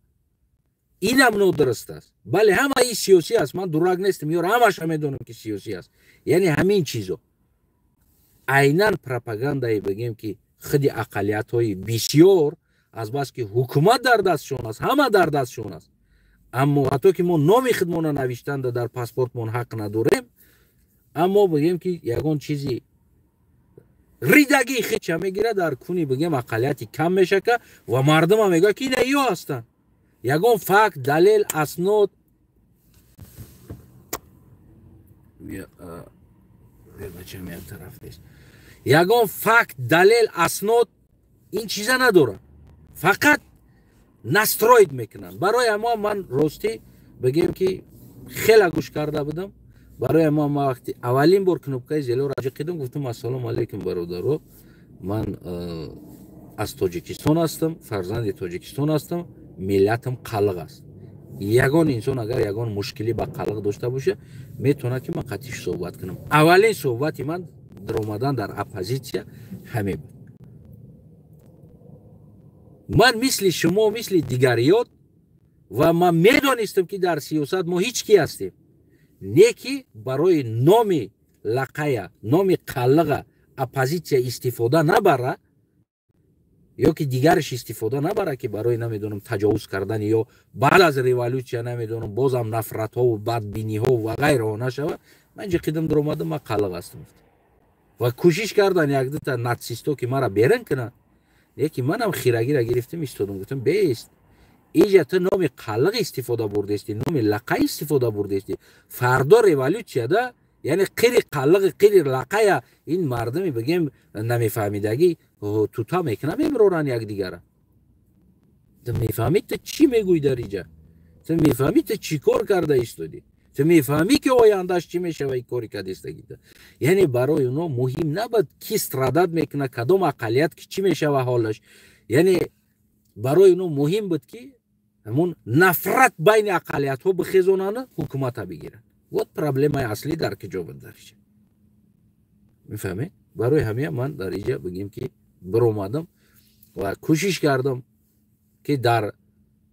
инам нодуруст аст. Бале, ҳамаи сиёсӣ аст, ман дурак нестам, ёр, ҳамаша медонам, ки сиёсӣ аст. Яъне ҳамин чизо айнан пропагандаи, бигем ки, худи ақаллиятҳои бисёр, азбаски ҳукумат дар дастшон аст, ҳама дар дастшон аст. Аммо ҳатто ки мо номи худмона навиштанда дар паспортмон ҳақ надорем, аммо, бигем ки, ягон чизи ридагии хича мегирад, дар куни, бигем, ақаллияти кам мешака ва мардума мегӯяд, ки ина ё ҳастанд. Ягон факт, далел, аснод тараф нест, ягон факт, далел, аснод Ин чиза надоранд, фақат настроить мекунанд. Барои ҳамо ман ростӣ бигем, ки хеле гӯш карда будам. Барои ҳамо ман вақти аввалин бор кнопкаи зелоро ҷиқидам, гуфтам: «Ассалому алайкум, бародаро, ман аз Тоҷикистон ҳастам, фарзанди Тоҷикистон ҳастам, миллатам қалиқ аст. Ягон инсон агар ягон мушкилӣ ба қалиқ дошта боша, метавонад, ки ман қатиш суҳбат кунам». Аввалин суҳбати ман даромадан дар оппозитсия ҳамин буд. Ман мисли шумо, мисли дигариёт, ва ман медонистам, ки дар сиёсат мо ҳеҷ ки ҳастем, не ки барои номи лақая, номи қаллиға оппозитсия истифода набара ё ки дигараш истифода набара, ки барои, намедонам, таҷовуз кардан ё баъд аз революсия, намедонам, бозам нафратҳову бадбиниҳо ва ғайраҳо нашава. Ман ҷиқидам, даромадам, ман қаллиқ ҳастам ва кӯшиш кардан якдута нацисто, ки мара берин кунанд, лекин манам хирагира гирифтам, истодам, гуфтам: «Бест, иҷа ту номи қаллиқ истифода бурдести, номи лақа истифода бурдести. Фардо революсияда, яъне қири қаллиқи, қири лақая ин мардуми, бигем, намефаҳмидагӣ тута мекунам, мебироранд якдигара. Ту мефаҳмӣ, ту чӣ мегӯй дар иҷа? Ту мефаҳмӣ, ту чӣ кор карда истодӣ? Ту мефаҳмӣ, ки ояндааш чӣ мешава и кори кадистагита?» Яъне барои оно муҳим набуд, ки страдать мекуна, кадом ақаллият, ки чӣ мешава ҳолаш. Яъне барои оно муҳим буд, ки ҳамун нафрат байни ақаллиятҳо бихезонану ҳукумата бигиранд. Вот проблемаи аслӣ дар киҷо буд дар иҷа, мефаҳмед? Барои ҳамия ман дар иҷа, бигем, ки биромадам ва кӯшиш кардам, ки дар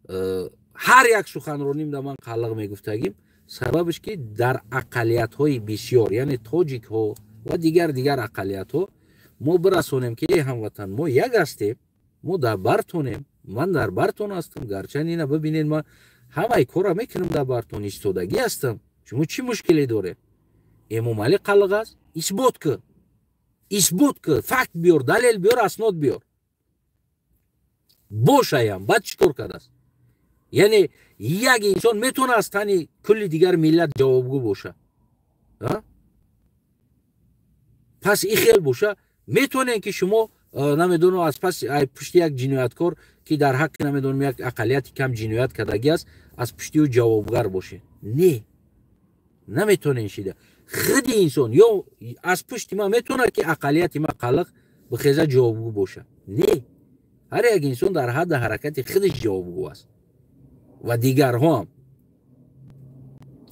ҳар як суханроним да ман қаллиқ мегуфтагим. Сабабш ки дар ақаллиятҳои бисёр, яъне тоҷикҳо ва дигар ақаллиятҳо, мо бирасонем, ки эй ҳамватан, мо як ҳастем, мо дар бартонем, ман дар бартон ҳастам. Гарчанд ина бибинед, ман ҳамаи корра мекунам, дар бартон истодагӣ ҳастам. Шумо чӣ мушкиле доред? Эмомалӣ қаллиқ аст, исбот кӣ, исбот кӣ, факт биёр, далел биёр, аснод биёр. Бошаям, баъд чӣ кор кардааст? Яъне як инсон метавонад аз тани кулли дигар миллат ҷавобгӯ боша? Пас и хел боша, метавонем, ки шумо, намедонам, аз пас пушти як ҷинояткор, ки дар ҳаққи, намедонам, як ақаллияти кам ҷиноят кардагӣ аст, аз пушти ӯ ҷавобгар бошед? Не, наметавонем шида. Худи инсон ё аз пушти ман метавонад, ки ақаллияти ман қалиқ бихеза, ҷавобгӯ боша? Не, ҳар як инсон дар ҳадди ҳаракати худаш ҷавобгӯ аст ва дигарҳоам.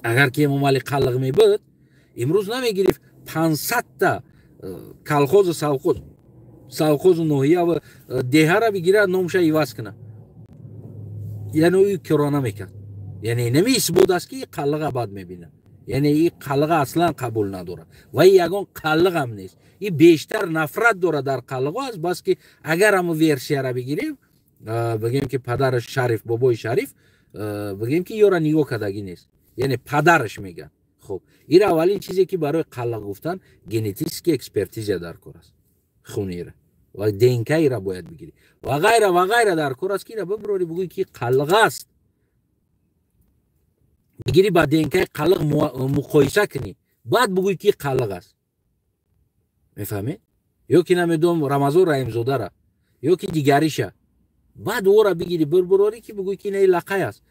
Агар ки Эмомалӣ қаллиқ мебуд, имрӯз намегирифт 500-та колхозу совхозу ноҳия ва деҳара бигирад, номша иваз кунад. Яъне ӯ киро намекард. Яъне инами исбот аст, ки қаллиға бад мебинад, яъне и қаллиға аслан қабул надорад ва и ягон қаллиғам нест, и бештар нафрат дорад дар қаллиғо. Аз бас ки агар ҳамо версияра бигирем, бигем, ки падараш Шариф, бобои Шариф, бигем, ки ёра нигоҳ кардагӣ нест, яъне падараш мегӯяд. Хуб, ира аввалин чизе, ки барои қаллиқ гуфтан, генетический экспертиза дар кор аст, хунира ва ДНК-ира бояд бигирӣ ва ғайра ва ғайра дар кор аст, ки ира бибирорӣ, бигӯӣ, ки қаллиқ аст, бигирӣ, ба ДНК-и қаллиқ муқоиса кунӣ, баъд бигӯӣ, ки қаллиқ аст. Мефаҳмед? Ё ки, намедонам, Рамазон Раҳимзодара ё ки дигариша, баъд ора бигирӣ, бирбирорӣ, ки бигӯӣ, ки ина лақай аст.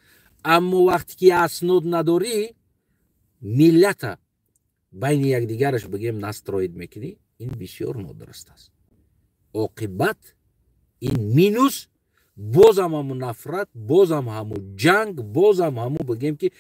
Аммо вақте ки аснод надорӣ, миллата байни якдигараш, бигем, настроить мекунӣ, ин бисёр нодуруст аст. Оқибат ин минус, бозам ҳамун нафрат, бозам ҳамун ҷанг, бозам ҳамун, бигем, ки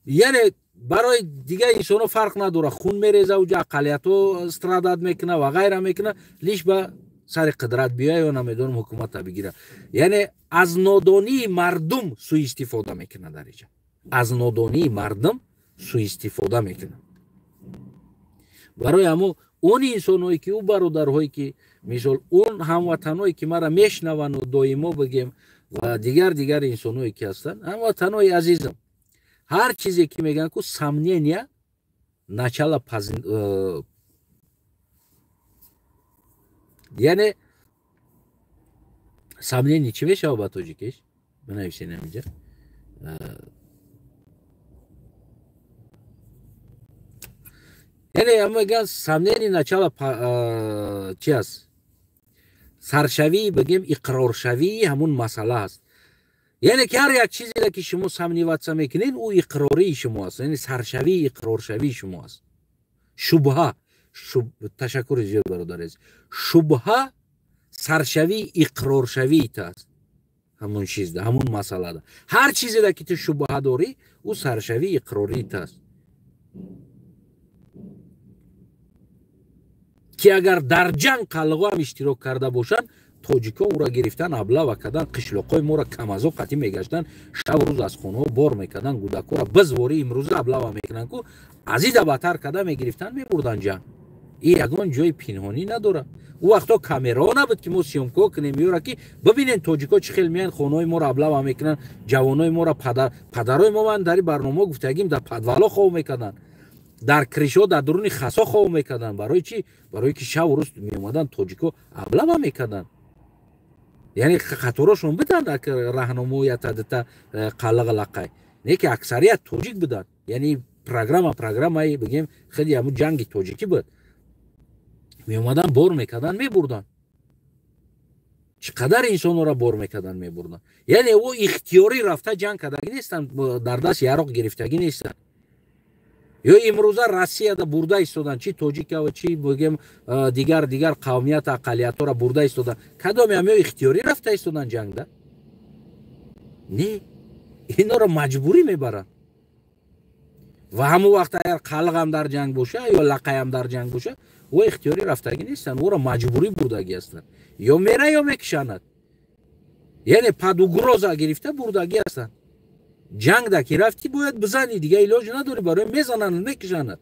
яъне барои дигар инсонҳо фарқ надорад, хун мереза уҷа, ақаллиятҳо страдать мекуна ва ғайра мекуна, лишь ба сари қудрат биёя ё, намедонам, ҳукумата бигира. Яъне аз нодонии мардум суистифода мекунад дар иҷа, аз нодонии мардум суистифода мекунад. Барои ҳамо он инсонҳое, ки ӯ бародарҳое, ки мисол он ҳамватанҳое, ки мара мешнаванду доимо, бигем, ва дигар инсонҳое, ки ҳастанд, ҳамватанҳои азизам, ҳар чизе ки мегӯянд ку, сомнения начало яъне сомнение чӣ мешавад ба тоҷикиш, бинависен ҳаминҷа. Яъне мегӯянд, сомнение начало чи аст? Саршавии бигем иқроршавии ҳамун масъала аст. Яъне ки ҳар як чизеро ки шумо сомневаться мекунед, ӯ иқрории шумо аст, яъне саршавии иқроршавии шумо аст. Шубҳа, ташаккури зиёд бародар азиз, шубҳа саршавии иқроршавиит аст ҳамун чизда, ҳамун масъалада. Ҳар чизеро ки ту шубҳа дорӣ, ӯ саршавии иқрориит аст. Ки агар дар ҷанг қалғоам иштирок карда бошанд, тоҷикон ӯро гирифтан, аблава кардан, қишлоқҳои моро камазо қатӣ мегаштанд, шаб рӯз аз хонаҳо бор мекарданд, гудакҳоро бизворӣ имрӯза аблава мекунанд ку азиза батар карда мегирифтанд, мебурданд ҷанг. И ягон ҷои пинҳонӣ надорад. Ӯ вақто камераҳо набуд ки мо съёмкаҳо кунем, ёра ки бибинен тоҷикҳо чӣ хел меянд, хонаҳои моро аблава мекунанд, ҷавонои моро, падарои мо ман дар ин барномаҳо гуфтагим, дар подвало хов мекарданд, дар кришҳо, дар дуруни хасо хов мекарданд. Барои чӣ? Барои ки шабу рӯз меомаданд тоҷикҳо аблава мекарданд. Яъне хаторошон буданд раҳнамоята дита қаллаға лақай, не ки аксарият тоҷик буданд. Яъне программаи бигем хеле ҳамун ҷанги тоҷикӣ буд. Меомаданд, бор мекарданд, мебурданд. Чӣ қадар инсонҳоро бор мекарданд, мебурданд. Яъне ӯ ихтиёрӣ рафта ҷанг кардагӣ нестанд, дар даст яроқ гирифтагӣ нестанд. Ё имрӯза Россияда бурда истоданд, чӣ тоҷикава, чӣ бигем дигар қавмият ақаллиятҳоро бурда истоданд. Кадоме ҳам ё ихтиёрӣ рафта истоданд ҷангда? Не, инҳоро маҷбурӣ мебаранд. Ва ҳамон вақт агар қалғам дар ҷанг боша ё лақаям дар ҷанг боша, ӯ ихтиёрӣ рафтагӣ нестанд, ӯро маҷбурӣ бурдагӣ ҳастанд. Ё мера ё мекушанад. Яъне под угроза гирифта бурдагӣ ҳастанд. Ҷангда ки рафтӣ бояд бизанӣ, дига илоҷ надорӣ, барои мезананд, мекушанад.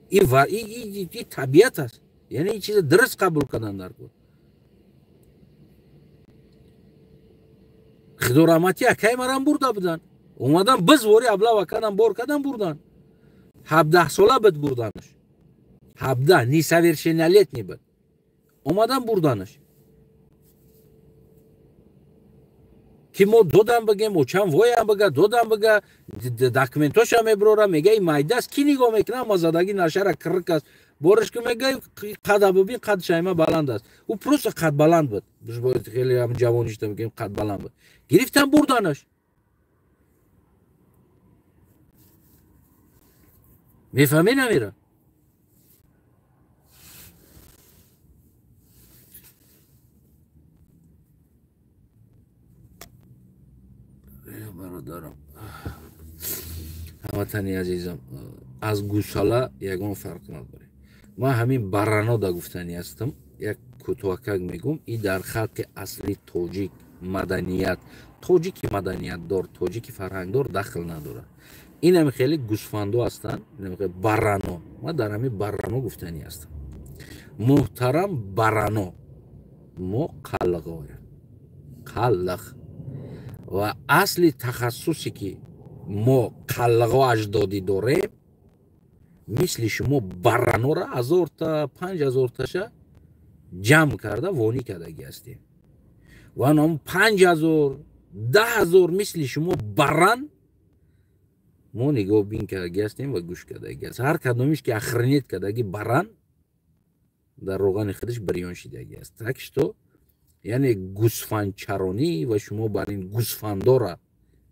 И табиат аст. Яъне ин чиза дуруст қабул кардан дар кор. Худо раҳматӣ акаи марам бурда буданд. Омадан бизворӣ аблава кардан, бор кардан, бурдан. 17 сола буд бурданаш. 17 несовершеннолетний буд. Омадан бурданаш. Ки мо додам бигем, очам воям бига, додам бига, документоша меброра, мега и майдааст, ки нигоҳ мекунам, ма задагӣ нашара кирик аст. Бориш ки мега қада бибин, қад шайма баланд аст. Ӯ просто қад баланд буд. Хеле ҳам ҷавоништа мегем, қад баланд буд. Гирифтан бурданаш. Мефаҳмӣ намира? Бародарам, ҳамватани азизам, аз гӯсала ягон фарқ надорем. Ман ҳамин баранода гуфтанӣ ҳастам, як кӯтоҳакак мегӯм, и дар халқи асли тоҷик маданият, тоҷики маданиятдор, тоҷики фарҳангдор дахл надорад. Инам хеле гӯсфандо ҳастанд, инам хеле барано. Ман дар ҳамин барано гуфтанӣ ҳастам. Муҳтарам барано, мо қалғоем, қаллах. Ва асли тахассусе ки мо қаллағо аҷдодӣ дорем, мисли шумо баранора 1000 та 5000 таша ҷамъ карда вонӣ кардагӣ ҳастем. Ва ном 5000 10000 мисли шумо баран мо нигоҳ бин кардагӣ ҳастем ва гӯш кардагӣ аст. Ҳар кадомиш ки охранет кардагӣ баран дар роғани худаш бирён шидагӣ аст. Так что яъне гӯсфандчаронӣ ва шумо бар ин гӯсфандора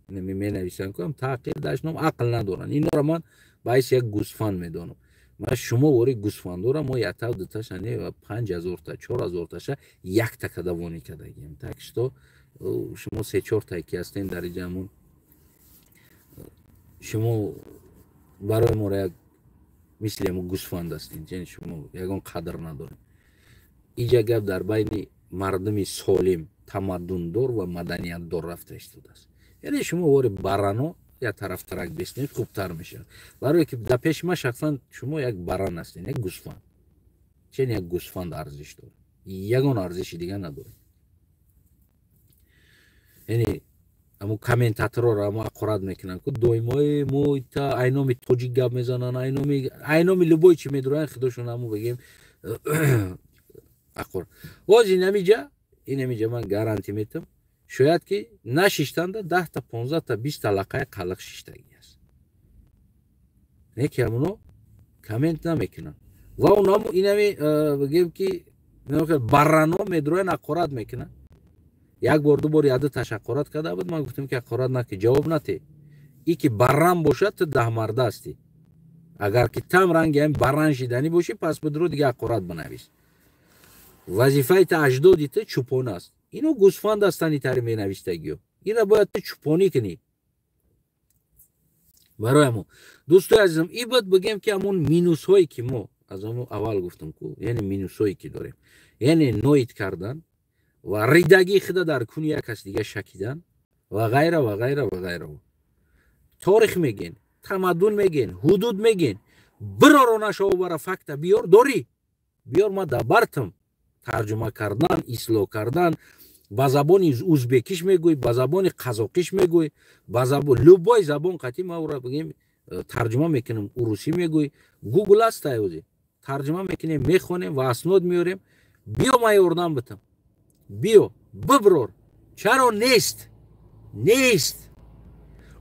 менависам кунам, таъқир дашном ақл надоранд. Инора ман ба ҳайси як гӯсфанд медонам. Ман шумо вори гӯсфандора мо ятав дуташа не 5000 та 4000 таша якта када вонӣ кардагием. Так что шумо 3-4 тай ки ҳастем дар инҷа, шумо барои моро як мисли ҳамун гӯсфанд ҳастед, яъне шумо ягон қадр надоред. Инҷа гап дар байни мардуми солим, тамаддундор ва маданиятдор рафта истодааст. Яъне шумо вори барано як тарафтарак беснед, хубтар мешавад. Барое ки дар пеши ман шахсан шумо як баран ҳастед, як гӯсфанд. Чен як гӯсфанд арзиш дорад, ягон арзиши дига надорад. Яъне аму комментаторҳоро амо аққурат мекунанд ку доимои мо та айноми тоҷик гап мезананд, айноми любой чи медуранд, худошон аму бигем аққур. Боз инамиҷа ман гарантӣ метам, шояд ки нашиштанда 10 та 15 та 20 та лақаи қалиқ шиштагӣ аст. Не ки ҳамуно коммент намекунанд. Ва онамо инами бигем ки Баррано медроян, ҳақорат мекунанд. Як бор, ду бор, яду таш ҳақорат карда буд. Ман гуфтам, ки ҳақорат наки, ҷавоб нате. И ки барран бошад, ту даҳмарда ҳастӣ. Агар ки там ранги ҳам барран шиданӣ бошӣ, пас бидро, дига ҳақорат бинавис. Вазифаи та, аҷдоди ту чӯпон аст. Ино гӯсфанд ҳастанд, итари менавистагиё. Ира бояд ту чӯпонӣ кунӣ. Барои ҳамон, дӯстои азизам, и бояд бигем, ки ҳамон минусҳое, ки мо аз ҳамон аввал гуфтам ку, яъне минусҳое, ки дорем, яъне ноид кардан ва ридагии худа дар куни як кас дига шакидан ва ғайра ва ғайра ва ғайра. Торих мегӯен, тамаддун мегӯен, ҳудуд мегӯен, бироро нашава, бара факта биёр, дорӣ, биёр, ма дабартам тарҷума кардан, ислоҳ кардан. Ба забони узбекиш мегӯй, ба забони қазоқиш мегӯй, ба забон, любой забон қатӣ ма ура бигем, тарҷума мекунем. Урусӣ мегӯй, Гугл аст, ози тарҷума мекунем, мехонем ва аснод меорем. Биё, ма ёрдам битам, биё, биброр. Чаро нест? Нест.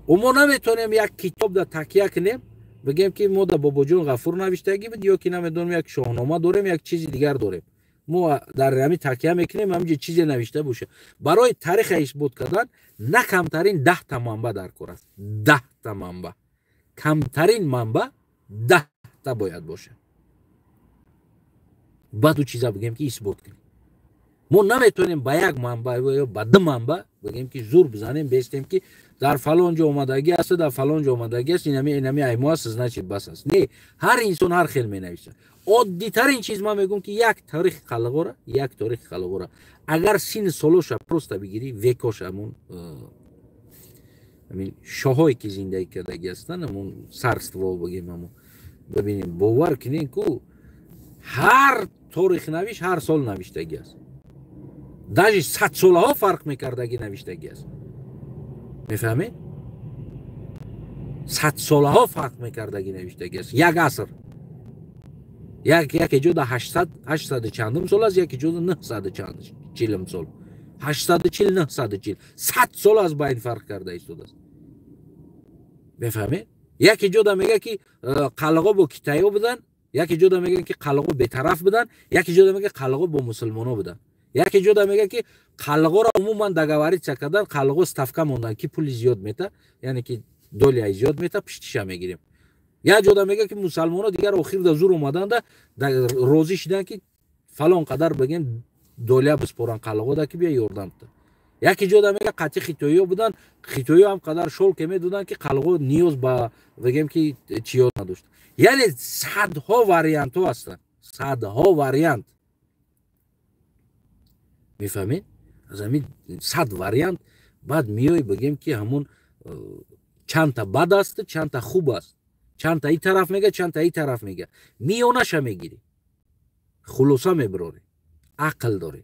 Мо наметонем як китоб да такя кунем, бигем, ки мо да Бобоҷон Ғафур навиштагӣ буд, ё ки намедонем, як Шоҳнома дорем, як чизи дигар дорем, мо дар ҳамин такя мекунем, ҳаминҷо чизе навишта боша. Барои тариха исбот кардан на камтарин 10-та манба дар кор аст. 10-та манба, камтарин манба 10-та бояд бошад. Баъд ӯ чиза бигем, ки исбот кунем. Мо наметавонем ба як манба ё ба ду манба бигем, ки зур бизанем, бестем, ки дар фалон ҷо омадагӣ аст, дар фалон ҷо омадагӣ аст, инами аймо аст, значит, бас аст. Не, ҳар инсон ҳар хел менависад. Оддитарин чиз ман мегӯм, ки як таърихи қалғора, як таърихи қалғора, агар сини солоша просто бигирӣ, векоша, ҳамон шоҳое, ки зиндагӣ кардагӣ ҳастанд, ҳамон царство бигем, ҳамон бибинем, бовар кунем, ку ҳар торихнавиш ҳар сол навиштагӣ аст. Даже садсолаҳо фарқ мекардагӣ навиштагӣ аст. Мефаҳмед? Садсолаҳо фарқ мекардагӣ навиштагӣ аст. Як аср, яке ҷода 800 чандум сол аст, яке ҷода 940-ум сол, 840, 940, 100 сол аз байн фарқ карда истодааст. Мефаҳмед? Яке ҷода мега, ки қалғо бо китайҳо буданд, яке ҷода мега, ки қалғо бетараф буданд, яке ҷода мега, қалғо бо мусулмонҳо буданд, яке ҷода мега, ки қалғоро умуман договориться кардан, қалғо ставка монданд, ки пули зиёд мета, яъне ки доляи зиёд мета, пиштиша мегирем. Як ҷода мега, ки мусалмонҳо дигар охирда зур омаданда, розӣ шиданд, ки фалон қадар, бигем, доля биспоранд қалғода, ки бия ёрдам бита. Яке ҷода мега, қатъи хитоиё буданд, хитоиё ҳам қадар шолке медоданд, ки қалғо ниёз ба, бигем, ки чиё надошт. Яъне садҳо вариантҳо ҳастанд, садҳо вариант. Мефаҳмед? Аз ҳамин 100 вариант баъд меои, бигем, ки ҳамон чандта бад аст, чандта хуб аст, чандта и тараф мега, чандта и тараф мега, миёнаша мегирӣ, хулоса мебирорӣ. Ақл дорӣ,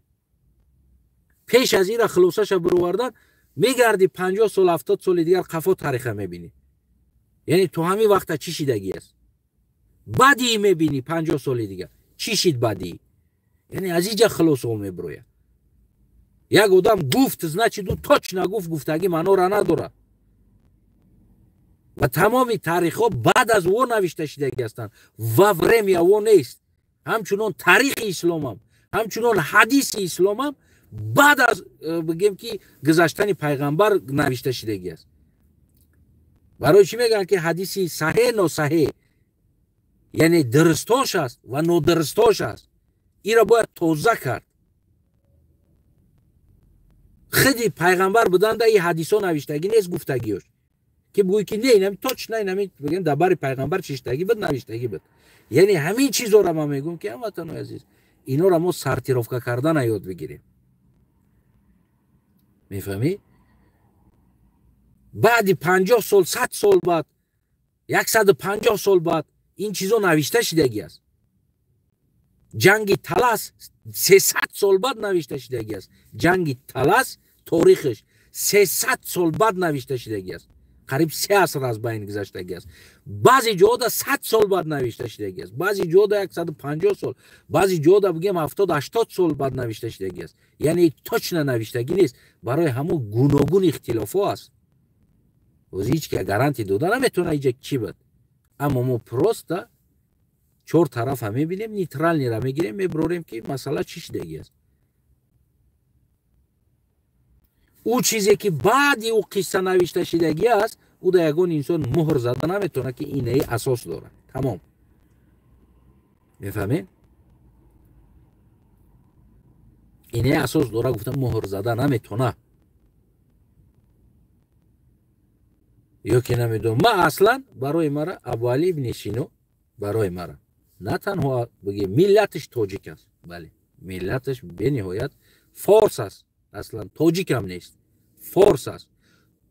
пеш аз ира хулосаша бировардан мегарди, 50 сол, 70 соли дигар қафо тариха мебинӣ, яъне то ҳамин вақта чӣ шидагӣ аст. Баъди мебинӣ, 50 соли дигар чӣ шид баъди, яъне аз иҷа хулосао мебирояд. Як одам гуфт, значит, ӯ точно гуфт гуфтагӣ маънора надорад. Ва тамоми таърихҳо баъд аз ӯ навишта шидагӣ ҳастанд, во время ӯ нест. Ҳамчунон таърихи исломам, ҳамчунон ҳадиси исломам баъд аз, бигем, ки гузаштани пайғамбар навишта шидагӣ аст. Барои чӣ мегӯянд, ки ҳадиси саҳеҳ, носаҳеҳ, яъне дурустҳош аст ва нодурустҳош аст. Иро бояд тоза кард. Худи пайғамбар буданда и ҳадисҳо навиштагӣ нест, гуфтагиёш, ки бигӯй, ки не, инами точно, инами, бигем, дар бари пайғамбар чиштагӣ буд, навиштагӣ буд. Яъне ҳамин чизоро ман мегӯям, ки, ҳамватанои азиз, инора мо сортировка кардана ёд бигирем. Мефаҳмӣ? Баъди 50 сол, 100 сол баъд, 150 сол баъд ин чизо навишта шидагӣ аст. Ҷанги Талас 300 сол баъд навишта шидагӣ аст. Ҷанги Талас торихаш 300 сол баъд навишта шидагӣ аст, қариб 3 аср аз байн гузаштагӣ аст. Баъзе ҷода 100 сол баъд навишта шидагӣ аст, баъзе ҷода 150 сол, баъзе ҷода, бигем, 70-80 сол баъд навишта шидагӣ аст. Яъне точно навиштагӣ нест. Барои ҳамун гуногун ихтилофҳо аст. Ҳозир ҳеҷ ки гарантия дода наметавона, иҷа чӣ буд. Аммо мо просто Чор тарафа мебинем, нейтральный ра мегирем, меброрем, ки масъала чӣ шидагӣ аст. Ӯ чизе ки баъди ӯ қисса навишта шидагӣ аст, ӯ да ягон инсон муҳр зада наметавонад, ки инаи асос дорад. Тамом. Мефаҳмед? Инаи асос дора гуфта муҳр зада наметавонад. Ё ки намедонам, ман аслан барои мара Абуали ибни Сино, барои мара на танҳо бигем миллаташ тоҷик аст, бале, миллаташ бениҳоят форс аст, аслан тоҷикам нест, форс аст.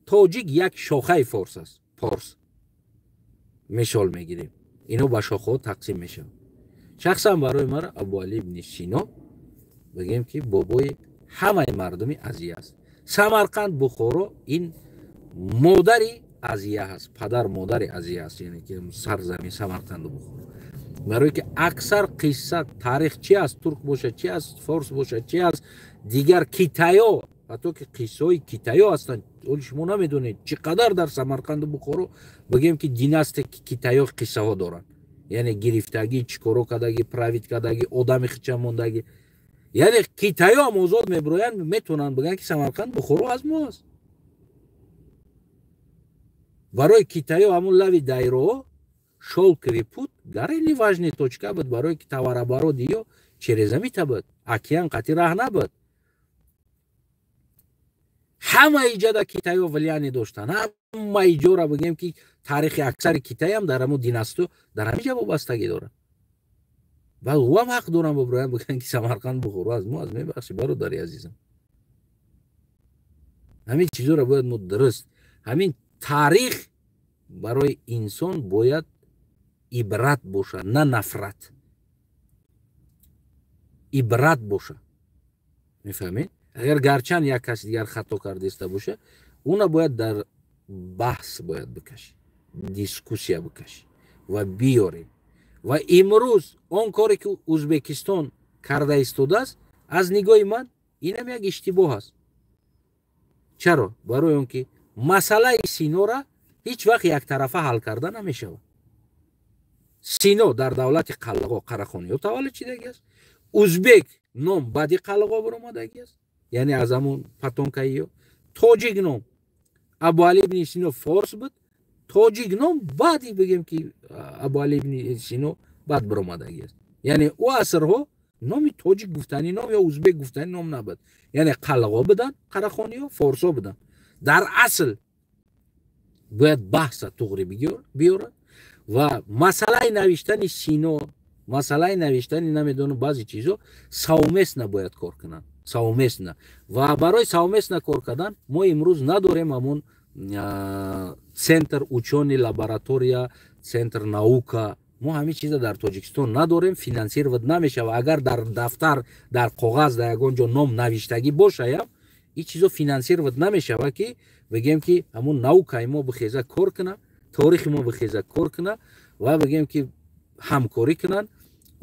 Тоҷик як шохаи форс аст, форс мисол мегирем, ино ба шохаҳо тақсим мешаванд. Шахсан барои мара Абуали ибни Сино бигем ки бобои ҳамаи мардуми Азия аст. Самарқанд, Бухоро ин модари Азия ҳаст, падар модари Азия аст, яъне ки сарзамин Самарқанду Бухоро. Барое ки аксар қисса таърих чи аст, турк бошад, чи аст, форс бошад, чи аст, дигар китаё, ҳатто ки қиссаҳои китаё ҳастанд, оли шумо намедонед чӣ қадар дар Самарқанду Бухоро бигем ки династия китаё қиссаҳо доранд, яъне гирифтагӣ, чӣ коро кардагӣ, правит кардагӣ, одами хича мондагӣ. Яъне китаё ҳам озод мебироянд, метавонанд бигӯянд ки Самарқанд Бухоро аз мо аст. Барои китаё ҳамун лави дайроҳо шёлковый путь гарели важный точка буд, барои ки товарооборот ё через амита буд, океан қати раҳ набуд. Ҳама иҷода китаё влияние доштанд, ҳама иҷора бигем ки таърихи аксари Китайам дар ҳамун династиё дар ҳамин ҷа вобастагӣ дорад. Баъд ӯам ҳақ дорам бибироям бигӯянд ки Самарқанд Бухоро аз мо аст. Мебахшӣ бародари азизам, ҳамин чизоро бояд мо дуруст, ҳамин таърих барои инсон бояд ибрат бошад, на нафрат. Ибрат бошад. Мефаҳмед? Агар гарчанд як каси дигар хато кардаиста боша, уна бояд дар баҳс бояд бикашӣ, дискуссия бикашӣ ва биёрем. Ва имрӯз он коре ки Ӯзбекистон карда истодааст, аз нигоҳи ман инам як иштибоҳ аст. Чаро? Барои он ки масъалаи Синора ҳеҷ вақт яктарафа ҳал карда намешавад. Сино дар давлати Қалғо Қарахониё таваллуд шидагӣ аст. Ӯзбек ном баъди Қалғо баромадагӣ аст, яъне аз ҳамун потомкаиё. Тоҷик ном Абуали ибни Сино форс буд, тоҷик ном баъди бигем ки Абуали ибни Сино баъд баромадагӣ аст. Яъне ӯ асрҳо номи тоҷик гуфтани ном ё ӯзбек гуфтани ном набуд. Яъне Қалғо буданд, Қарахониё, форсо буданд. Дар асл бояд баҳса туғри биёрад ва масъалаи навиштани Сино, масъалаи навиштани намедонам баъзе чизо совместно бояд кор кунанд, совместно. Ва барои совместно кор кардан мо имрӯз надорем ҳамун центр учёный, лаборатория, центр наука. Мо ҳамин чиза дар Тоҷикистон надорем, финансировать намешавад. Агар дар дафтар, дар коғаз, дар ягон ҷо ном навиштагӣ бошаям, ин чизо финансировать намешавад, ки бигем ки ҳамун наукаи мо бихеза кор кунад, таърихи мо бихеза кор кунад ва бигем ки ҳамкорӣ кунанд.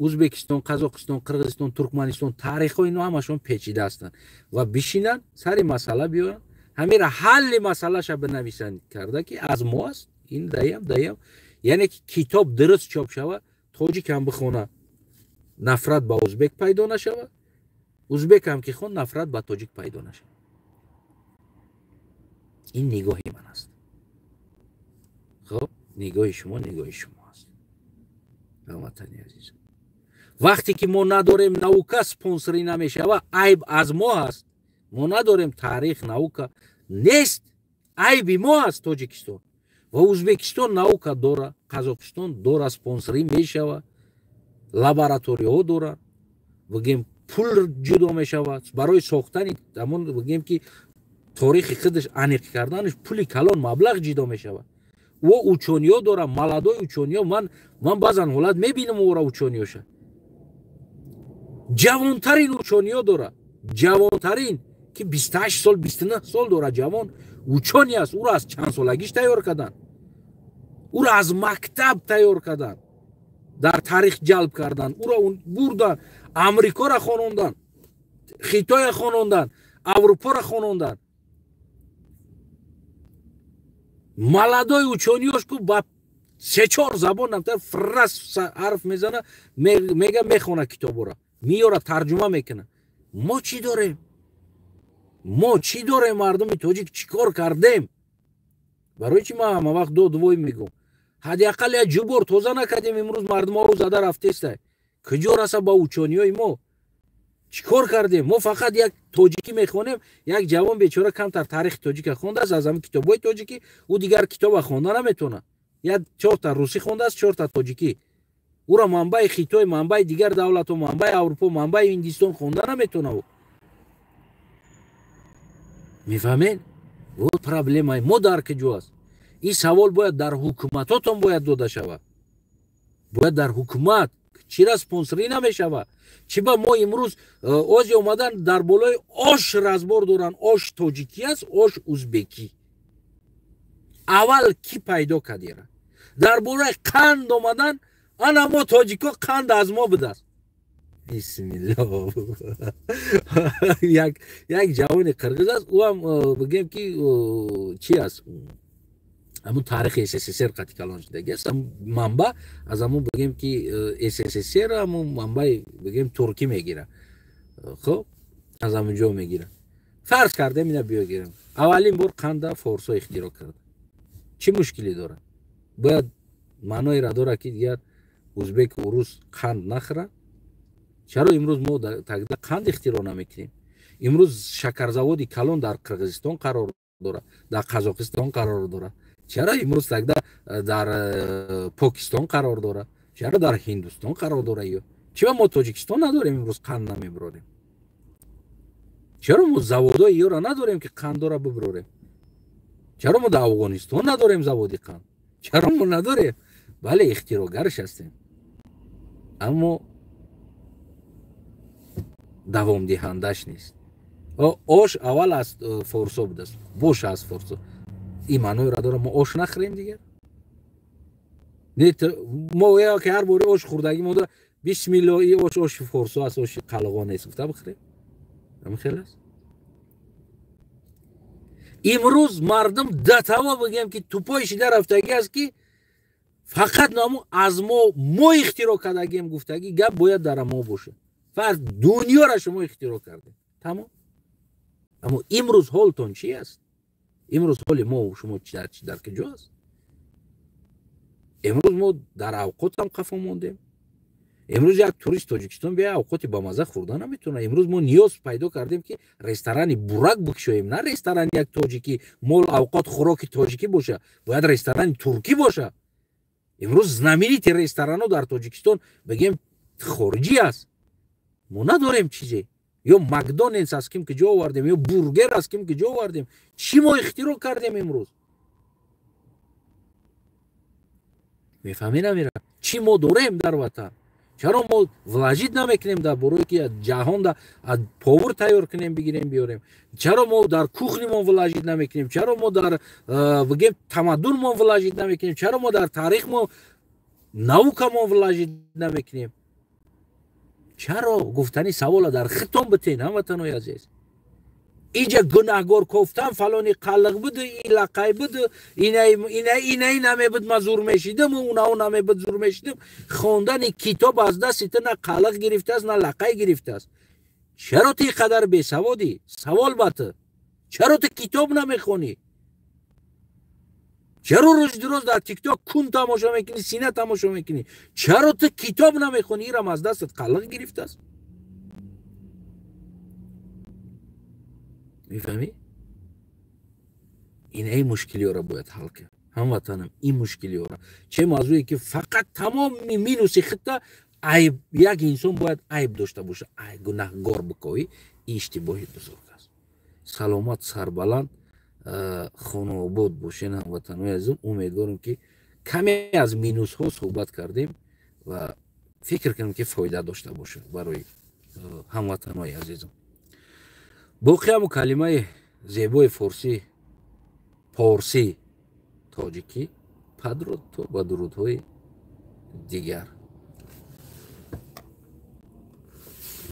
Ӯзбекистон, Қазоқистон, Қирғизистон, Туркманистон таърихҳои ино ҳамашон печида ҳастанд ва бишинанд, сари масъала биёранд, ҳамира ҳалли масъалаша бинависанд карда ки аз мо аст, ин даям даям, яъне ки китоб дуруст чоп шавад, тоҷикам бихона нафрат ба ӯзбек пайдо нашавад, ӯзбекам ки хон нафрат ба тоҷик пайдо нашавад. Ин нигоҳи ман аст. Хоб, нигоҳи шумо нигоҳи шумо аст, ҳамватани азизам. Вақте ки мо надорем наука спонсорӣ намешавад, айб аз мо аст. Мо надорем таърих, наука нест, айби мо аст Тоҷикистон. Ва Ӯзбекистон наука дора, Қазоқистон дора, спонсорӣ мешавад, лабораторияҳо доранд, бигем пул ҷудо мешавад барои сохтани ҳамон, бигем ки таърихи худаш аниқ карданаш пули калон маблағ ҷудо мешавад. Ӯ учёный ё дора, молодой учёный ё. Ман баъзан ҳолат мебинам ӯра учёный ёша, ҷавонтарин учёный ё дора, ҷавонтарин ки 28 сол, 29 сол дора, ҷавон учёный аст. Ӯро аз чанд солагиш тайёр карданд, ӯро аз мактаб тайёр карданд, дар таърих ҷалб карданд, ӯро бурданд, Амрикоро хононданд, Хитоя хононданд, Аврупоро хононданд. Молодой учёный ёш ку ба Се-чор забон намтар фрас ҳарф мезана, мега мехона китобора, миёра тарҷума мекуна. Мо чӣ дорем? Мо чӣ дорем? Мардуми тоҷик чӣ кор кардем? Барои чӣ ман ҳама вақт дод вой мегӯм? Ҳадди ақал як ҷубор тоза накардем, имрӯз мардумаро зада рафтеста. Куҷо раса ба учониҳои мо? Чӣ кор кардем? Мо фақат як тоҷикӣ мехонем, як ҷавон бечора камтар таърихи тоҷика хондааст аз ҳамин китобҳои тоҷикӣ, ӯ дигар китоба хонда наметавонад. Як чорта русӣ хондааст, чорта тоҷикӣ. Ӯро манбаи Хитой, манбаи дигар давлатҳо, манбаи Аврупо, манбаи Ҳиндистон хонда наметавонад ӯ. Мефаҳмед? Вот проблемаи мо дар куҷо аст? Ин савол бояд дар ҳукуматотон бояд дода шавад. Бояд дар ҳукумат чира спонсорӣ намешавад? Чӣ ба мо имрӯз ози омадан дар болои ош разбор доранд? Ош тоҷикӣ аст, ош узбекӣ. Аввал кӣ пайдо кардера? Дар бораи қанд омадан, ана мо тоҷико қанд аз мо будааст. Бисмиллоҳ. Як ҷавони қирғиз аст, ӯ ҳам бигем ки чӣ аст? Ҳамун таърихи СССР қати калон шудагӣ аст. Манба аз ҳамун бигем ки СССР ҳамун манбаи бигем туркӣ мегирад. Хуб, аз ҳамун ҷо мегирад. Фарз кардем ина биёгирем. Аввалин бор қанда форсо ихтироъ кард. Чӣ мушкилӣ дорад? Бояд маъноеро дорад ки дигар узбек урус қанд нахӯрад? Чаро имрӯз мо тогда қанд ихтироъ намекунем? Имрӯз шакарзаводи калон дар Қирғизистон қарор дорад, дар Қазоқистон қарор дорад. Чаро имрӯз тогда дар Покистон қарор дорад? Чаро дар Ҳиндустон қарор дорад? Ё чиба мо Тоҷикистон надорем имрӯз қанд намебурорем? Чаро мо заводҳои ёро надорем ки қандора бибурорем? Чаро мо дар Афғонистон надорем заводи қанд? Чаро мо надорем? Бале, ихтироъгарш ҳастем, аммо давомдиҳандаш нест. Ош аввал аз форсо будааст, бош аз форсо. Ин маъноеро дорад мо ош нахӯрем дигар? Мо ки ҳар бори ош хӯрдагӣ мо бисмилло и ош оши форсо аст, оши қалғон нест гуфта бихӯрем? Ҳамин хел аст. Имрӯз мардум датаво бигем ки тупои шида рафтагӣ аст ки фақат наму аз мо ихтироъ кардагием гуфтагӣ гап бояд дар мо бошад. Фарз дунёра шумо ихтироъ кардем, тамом. Аммо имрӯз ҳолтон чӣ аст? Имрӯз ҳоли мо шумо дар куҷо аст? Имрӯз мо дар авқотам қафо мондем. Имрӯз як турист Тоҷикистон бия авқоти бамаза хӯрда наметавонад. Имрӯз мо ниёз пайдо кардем ки ресторани бурак бикушоем, на ресторани як тоҷикӣ, мол авқот хӯроки тоҷикӣ боша, бояд ресторани туркӣ боша. Имрӯз знаменити ресторанҳо дар Тоҷикистон бигем хориҷӣ аст. Мо надорем чизе. Ё Макдоналдс аз ким ки ҷо овардем, ё бургер аз ким ки ҷо овардем. Чӣ мо ихтироъ кардем имрӯз? Мефаҳмӣ намира? Чӣ мо дорем дар ватан? Чаро мо вложить намекунем дар бораи ки ҷаҳон аз повар тайёр кунем, бигирем, биёрем? Чаро мо дар кухнимон вложить намекунем? Чаро мо дар бигем тамаддунмон вложить намекунем? Чаро мо дар таърихмон, наукамон вложить намекунем? Чаро гуфтани савола дар хитон битен, ҳамватанои азиз? Иҷа гунаҳгор кофтан фалони қаллиқ буду, и лақай буду, инаи намебуд ма зур мешидим, унао намебуд зур мешидим. Хондани китоб аз дасти ту на қаллиқ гирифтааст, на лақай гирифтааст. Чаро ту ин қадар бесаводӣ? Савол ба ту. Чаро ту китоб намехонӣ? Чаро рӯзи дуроз дар тикток кун тамошо мекунӣ, сина тамошо мекунӣ? Чаро ту китоб намехонӣ? Ирам аз дастат қаллиқ гирифтааст. Мефаҳмӣ? Инаи мушкилиёро бояд ҳал кард. Ҳамватанам, ин мушкилиёро. Че мавзӯе ки фақат тамоми минуси хитта айб, як инсон бояд айб дошта бошад, гунаҳгор бикоӣ, ин иштибоҳи бузург аст. Саломат, сарбаланд, хонаобод бошен ҳамватанои азизам. Умедворам ки каме аз минусҳо суҳбат кардем ва фикр кунем ки фоида дошта бошад барои ҳамватанои азизам. Боқӣ ҳамун калимаи зебои форсӣ, порсӣ, тоҷикӣ, падруд то ба дурудҳои дигар.